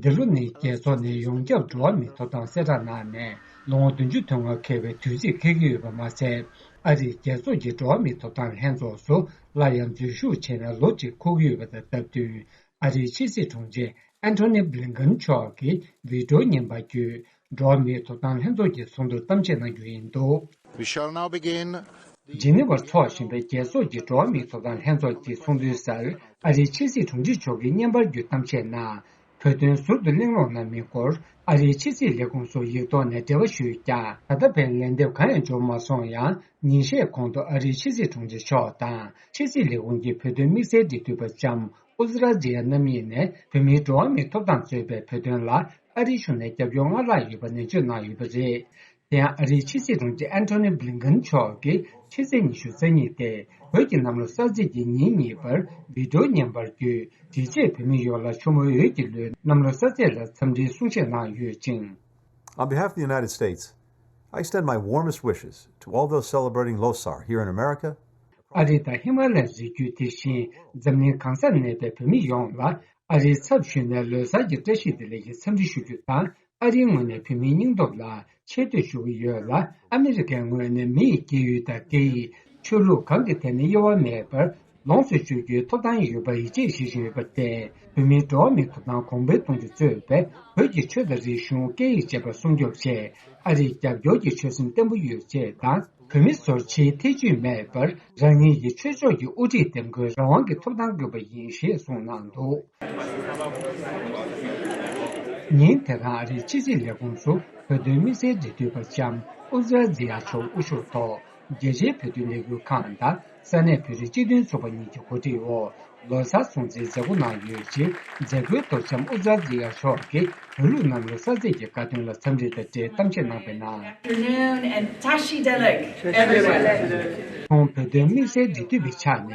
འདི་ལོ་ནི་རྒྱལ་ཚོགས་ནས་ཡོངས་ཁྱབ་འགྲོ་བ་མིའི་ཐོབ་ཐང་གསལ་བསྒྲགས་གནང་ནས་ལོ་ངོ་བདུན་ཅུ་དོན་ལྔ་འཁེལ་བའི་དུས་ཚིགས་འཁེལ་གྱི་ཡོད་པ་མ་ཟད། ཨ་རིའི་རྒྱལ་ཚོགས་ཀྱི་འགྲོ་བ་མིའི་ཐོབ་ཐང་ལྷན་ཚོགས་སུ་སླར་ཡང་འཛུལ་ཞུགས་བྱས་ནས་ལོ་གཅིག་འཁོར་གྱི་ཡོད་པ་དང་སྟབས་བསྟུན། ཨ་རིའི་ཕྱི་སྲིད་དྲུང་ཆེ་ཨན་ཐོ་ནི་བྷི་ལིན་ཀན་མཆོག་གིས་བི་ཌི་ཡོ་བརྙན་པར་བརྒྱུད། འགྲོ་བ་མིའི་ཐོབ་ཐང་ལྷན་ཚོགས་ཀྱི་ཚོགས་འདུར་གཏམ་བཤད་གནང་རྒྱུ་ཡིན་འདུག We shall now begin. ཇི་ནི་ཝར་འཚོགས་བཞིན་པའི་རྒྱལ་ཚོགས་ཀྱི་འགྲོ་བ་མིའི་ཐོབ་ཐང་ལྷན་ཚོགས་ཀྱི་ཚོགས་འདུའི་སར་ཨ་རིའི་ཕྱི་སྲིད་དྲུང་ཆེ་མཆོག་གིས་བརྙན་པར་བརྒྱུད་གཏམ་བཤད་ནང་། བོད་དོན་ཟུར་དུ་གླེང་སློང་གནང་མིན་སྐོར་ཨ་རིའི་ཕྱི་སྲིད་ལས་ཁུངས་སུ་ཡིག་ཐོག་ནས་འབྲེལ་བ་ཞུས་ཀྱང་། ད་ལྟ་བར་ལན་འདེབས་གང་ཡང་འབྱོར་མ་སོང་ཡང་། ཉིན་ཤས་གོང་དུ་ཨ་རིའི་ཕྱི་སྲིད་དྲུང་ཆེ་མཆོག་དང་ཕྱི་སྲིད་ལས་ཁུངས་ཀྱི་བོད་དོན་དམིགས་བསལ་འབྲེལ་མཐུད་པ་ལྕམ་ཨུ་ཛི་ར་ཛི་ཡ་རྣམ་གཉིས་ནས་བོད་མིའི་འགྲོ་བ་མིའི་ཐོབ་ཐང་གཙོས་པའི་བོད་དོན་ལ་ཨ་རིའི་གཞུང་ནས་རྒྱབ་སྐྱོར་སྔར་ལྷག་ཡོད་པ་ནན་བརྗོད་གནང་ཡོད་པ་རེད། དེ་ཡང་ཨ་རིའི་ཕྱི་སྲིད་དྲུང་ཆེ་ཨན་ཐོ་ནི་བྷི་ལིན་ཀན་མཆོག་གིས་ཕྱི་ཚེས་ཉི་ཤུ་རྩ་གཉིས་ཏེ་བོད་ཀྱི་གནམ་ལོ་གསར་ཚེས་ཀྱི་ཉིན་གཉིས་པར་བི་ཌི་ཡོ་བརྙན་པར་བརྒྱུད། དེ་རྗེས་བོད་མི་ཡོངས་ལ་མཆོད་མེ་འོད་ཀྱིས་གློད། གནམ་ལོ་གསར་ཚེས་ལ་འཚམས་འདྲིའི་གསུང་བཤད་གནང་ཡོད་ཅིང་། On behalf of the United States, I extend my warmest wishes to all those celebrating Losar here in America. ཨ་རི་དང་ཧི་མ་ལ་ཡའི་རི་རྒྱུད་དེ་བཞིན་འཛམ་གླིང་གང་སར་གནས་པའི་བོད་མི་ཡོངས་ལ་ཨ་རིའི་ཚབ་ཞུས་ནས་ལོ་གསར་གྱི་བཀྲ་ཤིས་བདེ་ལེགས་ཀྱི་འཚམས་འདྲི་ཞུ་རྒྱུ་དང་། ཨ་རིའི་ངོས་ནས་བོད་མིའི་སྙིང་སྟོབས་ལ་ཆེ་བསྟོད་ཞུ་གི་ཡོད་ལ། ཨ་མི་རི་ཀའི་ངོས་ནས་མི་ཡི་སྐྱེས་ཡུལ་དང་སྐད་ཡིག་ཆོས་ལུགས་གང་གི་ཐད་ནས་དབྱེ་བ་མེད་པར་ལོངས་སུ་སྤྱོད་རྒྱུའི་ཐོབ་ཐང་ཡོད་པར་ཡིད་ཆེས་བྱེད་བཞིན་ཡོད་པར་བརྟེན། བོད་མིའི་འགྲོ་བ་མིའི་ཐོབ་ཐང་གོང་འཕེལ་གཏོང་རྒྱུ་གཙོས་པའི་བོད་ཀྱི་ཆོས་དང་རིག་གཞུང་། སྐད་ཡིག་བཅས་པ་སྲུང་སྐྱོབ་ཆེད་ཨ་རིས་རྒྱབ་སྐྱོར་གྱི་ཆོད་སེམས་བརྟན་པོ་ཡོད་ཅེས་དང་། བོད་མི་ཚོར་ཕྱིའི་ཐེ་ཇུས་མེད་པར་རང་ཉིད་ཀྱི་ཆོས་ཕྱོགས་ཀྱི་དབུ་ཁྲིད་འདེམས་བསྐོའི་རང་དབང་གི་ཐོབ་ཐང་དགོས་པ་ཡིན་ཞེས་གསུངས་གནང་འདུག་ཉིན་དེ་རང་ཨ་རིའི་ཕྱི་སྲིད་ལས་ཁུངས་སུ་བོད་དོན་དམིགས་བསལ་འབྲེལ་མཐུད་པ་ལྕམ་ཨུ་ཛི་ར་ཛི་ཡ་མཆོག་དབུ་བཞུགས་ཐོག་རྒྱལ་སྤྱིའི་བོད་དོན་ལས་འགུལ་ཁང་དང་ས་གནས་བོད་རིགས་སྤྱི་མཐུན་ཚོགས་པ་གཉིས་ཀྱི་གོ་སྒྲིག་འོག་ལོ་གསར་སྲུང་བརྩིའི་མཛད་སྒོ་གནང་ཡོད་ཅིང་། མཛད་སྒོའི་ཐོག་ལྕམ་ཨུ་ཛི་ར་ཛི་ཡ་མཆོག་གིས་བོད་ལུགས་གནམ་ལོ་གསར་ཚེས་ཀྱི་དགའ་སྟོན་ལ་འཚམས་འདྲི་དང་འབྲེལ་གཏམ་བཤད་གནང་བའི་ནང་། Afternoon and Tashi Delek, everyone. ཁོང་བོད་དོན་དམིགས་བསལ་འབྲེལ་མཐུད་པའི་ཆ་ནས་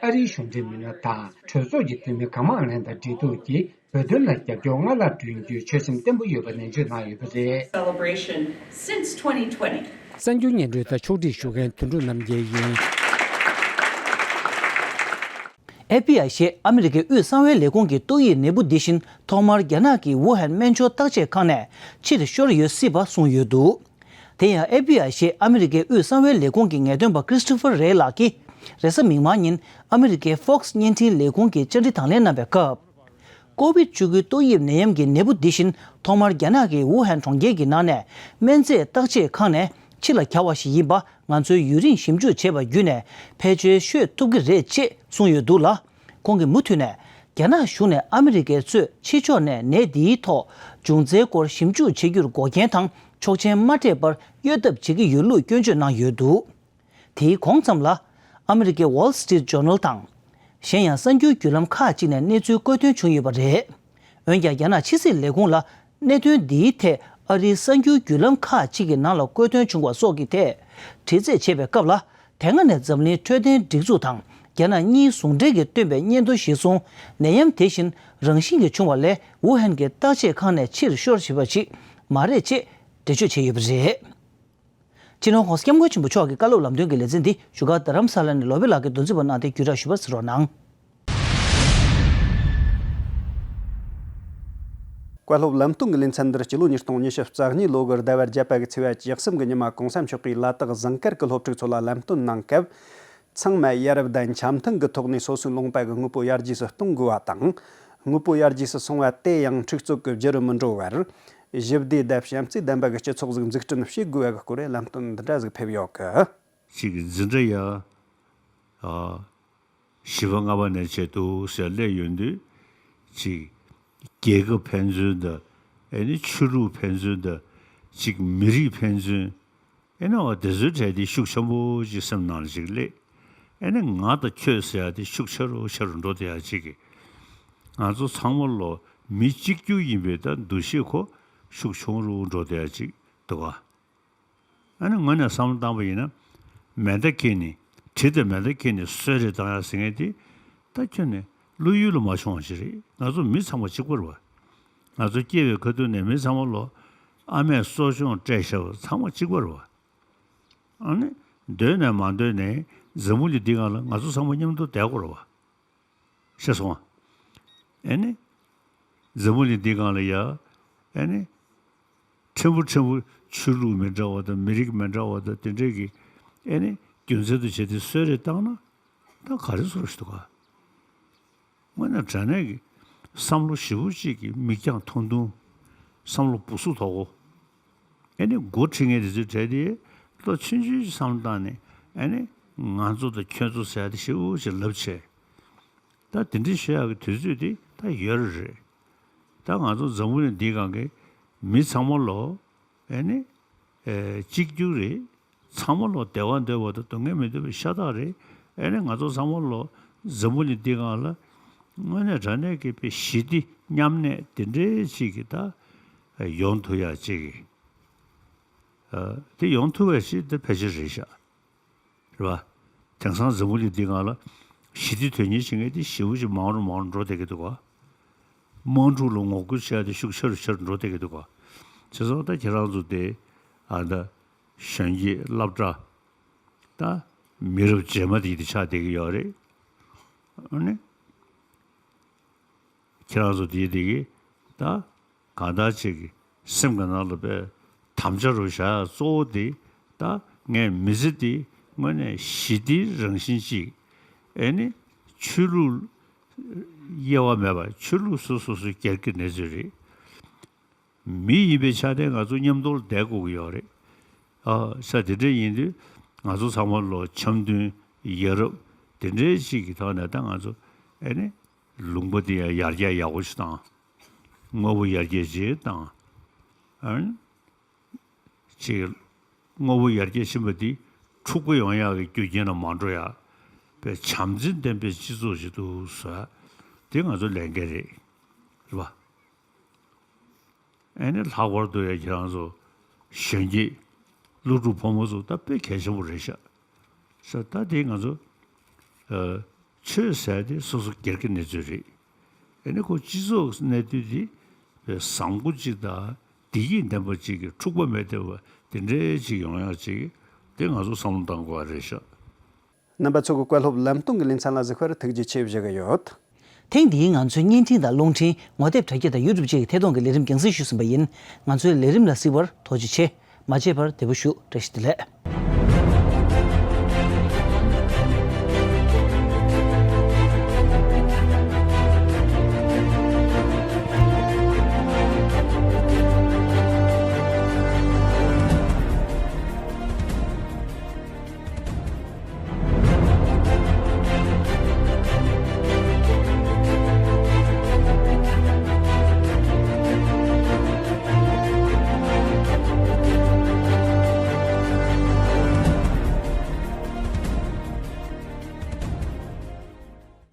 ཨ་རིའི་གཞུང་འབྲེལ་མི་སྣ་དང་གྲོས་ཚོགས་ཀྱི་འཐུས་མི་གང་མང་ལྷན་དུ་འབྲེལ་གཏུག་གིས་བོད་དོན་ལ་རྒྱབ་སྐྱོར་སྔར་ལྷག་བསྐྲུན་རྒྱུའི་ཆོད་སེམས་བརྟན་པོ་ཡོད་པ་ནན་བརྗོད་གནང་ཡོད་པ་རེད། Celebration since twenty twenty. གསར་འགྱུར་སྙན་སྒྲོན་དང་ཕྱོགས་སྒྲིག་ཞུ་མཁན་དོན་གྲུབ་རྣམ་རྒྱལ་ཡིན། ཨེཕ་བི་ཨའི་ཞེས་ཨ་མི་རི་ཀའི་དབུས་གསང་བའི་ལས་ཁུངས་ཀྱི་ཏོག་དབྱིབས་ནད་འབུ་འདི་བཞིན་ཐོག་མར་རྒྱ་ནག་གི་ཝུ་ཧན་སྨན་བཅོས་བརྟག་དཔྱད་ཁང་ནས་ཕྱིར་ཤོར་ཡོད་སྲིད་པ་གསུངས་ཡོད་འདུག་དེ་ཡང་ཨེཕ་བི་ཨའི་ཞེས་ཨ་མི་རི་ཀའི་དབུས་གསང་བའི་ལས་ཁུངས་ཀྱི་ངེས་སྟོན་པ་ཀྲིས་ཏོ་ཕར་རེ་ལགས་ཀྱིས་རེས་གཟའ་མིག་དམར་ཉིན་ཨ་མི་རི་ཀའི་ཧྥོག་སི་བརྙན་འཕྲིན་ལས་ཁུངས་ཀྱི་བཅར་འདྲི་དང་ལེན་གནང་བའི་སྐབས། ཀོ་བིད་བཅུ་དགུ་ཏོག་དབྱིབས་ནད་ཡམས་ཀྱི་ནད་འབུ་འདི་བཞིན་ཐོག་མར་རྒྱ་ནག་གི་ཝུ་ཧན་གྲོང་ཁྱེར་གྱི་ནང་ནས་སྨན་རྫས་བརྟག་དཔྱད་ཁང་ནས་ཕྱི་ལ་གྱར་བ་ཞིག་ཡིན་པ་ང་ཚོས་ཡུན་རིང་ཞིབ་འཇུག་བྱས་པ་བརྒྱུད་ནས་ཕལ་ཆེར་ཤོད་ཐུབ་ཀྱི་རེད་ཅེས་གསུངས་ཡོད་འདུག་ལ། ཁོང་གིས་མུ་མཐུད་ནས་རྒྱ་ནག་གཞུང་ནས་ཨ་མི་རི་ཀའི་གཙོས་ཕྱི་ཕྱོགས་ནས་ནད་འདིའི་ཐོག་འབྱུང་རྩའི་སྐོར་ཞིབ་འཇུག་བྱེད་རྒྱུར་འགོག་རྐྱེན་དང་ཆོག་མཆན་མ་སྤྲད་པར་གཡོལ་ཐབས་བྱེད་ཀྱི་ཡོད་ལུགས་སྐྱོན་བརྗོད་གནང་ཡོད་འདུག་དེའི་གོང་ཙམ་ལ། ཨ་མི་རི་ཀའི་Wall Street Journal་དང་། གཞན་ཡང་གསར་འགྱུར་བརྒྱུད་ལམ་ཁག་ཅིག་ནས་གནས་ཚུལ་བཀོད་ཐོན་བྱུང་ཡོད་པ་རེད། འོན་ཀྱང་རྒྱ་ནག་ཕྱི་སྲིད་ལས་ཁུངས་ལ་གནད་དོན་འདིའི་ཐད་ཨ་རིའི་གསར་འགྱུར་བརྒྱུད་ལམ་ཁག་ཅིག་གི་ནང་ལ་བཀོད་ཐོན་བྱུང་བ་སོགས་ཀྱི་ཐད་དྲི་རྩད་བྱེད་པའི་སྐབས་ལ། དེ་སྔ་ནས་འཛམ་གླིང་འཕྲོད་བསྟེན་སྒྲིག་འཛུགས་དང་ རྒྱ་ནག་གཉིས་ཟུང་འབྲེལ་གྱིས་བཏོན་པའི་བརྙན་ཐུང་གཞིར་བཟུང་ནད་ཡམས་དེ་བཞིན་རང་བཞིན་གྱིས་བྱུང་བ་ལས་ཝུ་ཧན་གྱི་བརྟག་དཔྱད་ཁང་ནས་ཕྱིར་ཤོར་བྱས་པ་ཞིག་མ་རེད་ཅེས་འགྲེལ་བརྗོད་བྱས་ཡོད་པ་རེད། སྤྱི་ནོར་༸གོང་ས་༸སྐྱབས་མགོན་ཆེན་པོ་མཆོག་གི་བཀའ་སློབ་ལམ་སྟོན་གྱི་ལེ་ཚན་འདི་བཞུགས་སྒར་རྡ་རམ་ས་ལ་ནས་ལོ་པཎ་ལགས་ཀྱིས་དོན་ཚན་པ་གནང་སྟེ་བརྒྱུད་བསྒྲགས་ཞུས་པ་གསན་རོགས་གནང་། བཀའ་སློབ་ལམ་སྟོན་གྱི་ལེ་ཚན་འདིར་སྤྱི་ལོ་ཉིས་སྟོང་ཉི་ཤུ་རྩ་གཉིས་ལོ་གི་ཟླ་བ་བརྒྱད་པ་གི་ཚེས་པ་བཅུ་གསུམ་གྱི་ཉི་མ་༸གོང་ས་མཆོག་གིས་ལ་དྭགས་ཟངས་དཀར་གྱི་སློབ་ཕྲུག་ཚོ་ལ་ལམ་སྟོན་གནང་སྐབས། ཚང་མས་ཡ་རབས་དང་འཆམ་མཐུན་གྱི་ཐོག་ནས་སོ་སོའི་ལུང་པ་གི་དངོས་པོ་ཡར་རྒྱས་སུ་གཏོང་དགོས་པ་དང་། དངོས་པོ་ཡར་རྒྱས་སུ་སོང་བ་དེ་ཡང་འཁྲུག་རྩོད་ཀྱི་རྒྱུ་རུ་མི་འགྲོ་བར། ཞི་བདེ་དང་བྱམས་བརྩེ་ལྡན་པ་གི་སྤྱི་ཚོགས་ཟིག་འཛུགས་སྐྲུན་བྱེད་དགོས་པ་གི་སྐོར་ལ་ལམ་སྟོན་འདི་འདྲ་ཟིག་ཕེབས་ཡོད་གི། ཅིག་འཛིན་གྲྭ་ཡ། ཨ། བཞི་པ་ལྔ་པ་ནས་བྱས་འདུག་ཟེར་སླེབས་ཡོང་དུས། ཅིག་རྒྱལ་ཁབ་ཕན་ཚུན་དང་། ཨེ་ནི་ཆོས་ལུགས་ཕན་ཚུན་དང་། ཅིག་མི་རིགས་ཕན་ཚུན། ཨེ་ནི་འོ་དེ་ཚོའི་གྲས་དེ་ཤུགས་ཆེན་པོ་ཅིག་སེམས་ནང་ལ་ཅིག་སླེབས། ཨེ་ནི་ང་དང་ཁྱོད་ཟེར་ཡ་དེ་ཤུགས་ཆེ་རུ་ཆེ་རུ་འགྲོ་བསྡད་ཡ་ཅིག་གི། ང་ཚོ་ཚང་མ་ལོ་མི་གཅིག་གྱུར་ཡིན་པའི་ད་འདུ་ཤེས་ཁོ་ཤུགས་ཆུང་རུ་འགྲོ་བསྡད་ཡ་ཅིག་འདུག་ག། ཨ་ནི་ངོས་ནས་བསམ་བློ་བཏང་པ་ཡིན་ན། མེ་མདའ་འཁྱེར་ནས་གྲི་དང་མེ་མདའ་འཁྱེར་ནས་གསོད་རེས་བཏང་ཡ་ཟེར་མཁན་དེ་ད་ཁྱོན་ནས་བློ་ཡུལ་ལ་མ་བྱུང་བ་ཞིག་རེད། ང་ཚོ་མི་ཚང་མ་གཅིག་པ་རེད་བ། ང་ཚོ་སྐྱེས་པའི་ཁ་ཐུག་ནས་མི་ཚང་མ་ལོ་ཨ་མས་གསོ་སྐྱོང་སྤྲད་བཞག་པ་ཚང་མ་གཅིག་པ་རེད་བ། ཨ་ནི་འདོད་ནས་མ་འདོད་ནས་འཛམ་བུ་གླིང་འདི་སྒང་ལ་ང་ཚོ་ཚང་མ་མཉམ་དུ་བསྡད་དགོས་རེད་བ། ཤེས་སོང་ང་། ཨེ་ནི། འཛམ་བུ་གླིང་འདི་སྒང་ལ་ཡ། ཨེ་ནི། ཕྲན་བུ་ཕྲན་བུ་ཆོས་ལུགས་མི་འདྲ་བ་དང་མི་རིགས་མི་འདྲ་བ་དང་དེ་འདྲས་ཀྱི། ཨེ་ནི། རྒྱུ་མཚན་དུ་བྱས་ཏེ་གསོད་རེས་བཏང་ན། ད་ག་རེ་བཟོ་ཞིག་འདུག་ག། དངོས་གནས་དྲང་གནས་ཀྱི་བསམ་བློ་ཞེ་པོ་ཅིག་གི་མིག་རྒྱང་ཐུང་ཐུང་། བསམ་བློ་སྦུག་སུབ་དོག་པོ། ཨེ་ནི་འགོ་ཁྲིད་མཁན་དེ་ཚོའི་གྲས་དེ་བློ་ཆུང་ཆུང་ཞིག་བསམ་བློ་བཏང་ནས། ཨེ་ནི་ང་ཚོ་དང་ཁྱོད་ཚོ་ཟེར་ཡ་དེ་ཞེ་པོ་ཅིག་ལབ་བྱས། ད་དེ་འདྲ་ཤོད་ཡག་གི་དུས་ཚོད་དེ་ད་ཡོད་རེད། ད་ང་ཚོ་འཛམ་བུ་གླིང་འདིའི་སྒང་གི་མི་ཚང་མ་ལོ། ཨེ་ནི། ཨེ། གཅིག་གྱུར་རེད། ཚང་མ་ལོ་བདེ་བ་འདོད་པ་དང་སྡུག་བསྔལ་མི་འདོད་པའི་ཤ་སྟག་རེད། ཨེ་ནི་ང་ཚོ་ཚང་མ་ལོ་འཛམ་བུ་གླིང་འདིའི་སྒང་ལ་དངོས་གནས་དྲང་གནས་ཀྱི་དཔེ་ཞི་བདེ་མཉམ་གནས་དེ་འདྲའི་ཅིག་གི་ད་ཡོང་ཐུབ་ཡག་ཅིག་གི། ཨ། དེ་ཡོང་ཐུབ་པ་ཞིག་དེ་ཕལ་ཆེར་རེད་ཤག་རེད་བ། དེང་སང་འཛམ་བུ་གླིང་འདི་སྒང་ལ་ཞི་བདེ་དོན་གཉེར་བྱེད་མཁན་དེ་ཞེ་པོ་ཅིག་མང་རུ་མང་རུ་འགྲོ་བསྡད་ཀྱི་འདུག་ག། དམག་འཁྲུག་ལ་ངོ་རྒོལ་བྱེད་ཡ་དེ་ཤུགས་ཆེ་རུ་ཆེ་རུ་འགྲོ་བསྡད་ཀྱི་འདུག་ག། བྱས་ཙང་ད་ཁྱེད་རང་ཚོ་དེ། ཨ། ད་གཞོན་སྐྱེས་སློབ་གྲྭ། ད་མི་རབས་རྗེས་མ་དེ་དེ་ཆགས་བསྡད་ཀྱི་ཡོད་རེད། ཨ་ནི། ཁྱེད་རང་ཚོ་དེའི་དེ་གི་ད་གང་ལྟར་ཅིག་གི་སེམས་ཀྱི་ནང་ལ་དཔེ་དམ་བཅའ་རུ་བཞག་ཡ་གཙོ་བོ་དེ། ད་ངས་མི་ཚེ་འདི་དངོས་གནས་ཞི་བདེའི་རང་བཞིན་ཅིག། ཨེ་ནི་ཆོས་ལུགས་དབྱེ་བ་མེད་པར་ཆོས་ལུགས་སོ་སོ་སོའི་སྒེར་གྱི་གནས་ཚུལ་རེད། མི་ཡིན་པའི་ཆ་ནས་ང་ཚོ་མཉམ་དུ་བསྡད་དགོས་ཀྱི་ཡོད་རེད། ཨ། ས་དེ་འདྲ་ཡིན་དུས་ང་ཚོ་ཚང་མ་ལོ་འཆམ་མཐུན་ཡ་རབས་དེ་འདྲའི་ཅིག་གི་ཐོག་ནས་ད་ང་ཚོ། ཨེ་ནི། ལུང་པ་དེ་ཡང་ཡར་རྒྱས་ཡག་པོ་ཞིག་བཏང་། དངོས་པོ་ཡར་རྒྱས་ཅིག་བཏང་། ཨ་ནི། ཅིག་དངོས་པོ་ཡར་རྒྱས་ཕྱིན་པ་འདི་འཁྲུག་པ་ཡོང་ཡག་གི་རྒྱུ་རྐྱེན་ལ་མ་འགྲོ་ཡག་པའི་བྱམས་བརྩེ་ལྡན་པའི་སྤྱི་ཚོགས་ཤིག་ཏུ་བཟོ་ཡ་དེ་ང་ཚོ་ལས་འགན་རེད། རེད་པ། ཨེ་ནི་ལྷག་པར་དུ་ཡང་ཁྱེད་རང་ཚོ་གཞོན་སྐྱེས་སློབ་ཕྲུག་ཕོ་མོ་ཚོ་ད་དཔེ་གལ་ཆེན་པོ་རེད་ཤག། ས་ད་དེ་ང་ཚོ། ཨ། ཆོས་ཟེར་དེ་སོ་སོ་སྒེར་གྱི་གནས་ཚུལ་རེད། ཨེ་ནི་ཁོ་སྤྱི་ཚོགས་གནས་དུས་དེ་བཟང་པོ་གཅིག་དང་བདེ་སྐྱིད་ལྡན་པ་གཅིག་གི་འཁྲུག་པ་མེད་བསྡད་པ་དེ་འདྲའི་གཅིག་ཡོང་ཡག་གཅིག་དེ་ང་ཚོ་བསམ་བློ་གཏང་དགོས་པ་རེད་ཤག། རྣམ་པ་ཚོ་གི་བཀའ་སློབ་ལམ་སྟོན་གྱི་ལེ་ཚན་ལ་གཟིགས་པར་ཐུགས་རྗེ་ཆེ་ཞུ་གི་ཡོད། ཐེངས་འདིའི་ང་ཚོའི་བརྙན་འཕྲིན་དང་རླུང་འཕྲིན་ངོ་དེབ་དྲ་རྒྱ་དང་ཡུ་ཊུབ་བཅས་ཀྱི་ཐད་གཏོང་གི་ལས་རིམ་རྒྱང་སྲིང་ཞུས་ཟིན་པ་ཡིན། ང་ཚོའི་ལས་རིམ་ལ་གཟིགས་པར་ཐུགས་རྗེ་ཆེ། མ་བརྗེད་པར་བདེ་པོ་བཞུགས། བཀྲ་ཤིས་བདེ་ལེགས།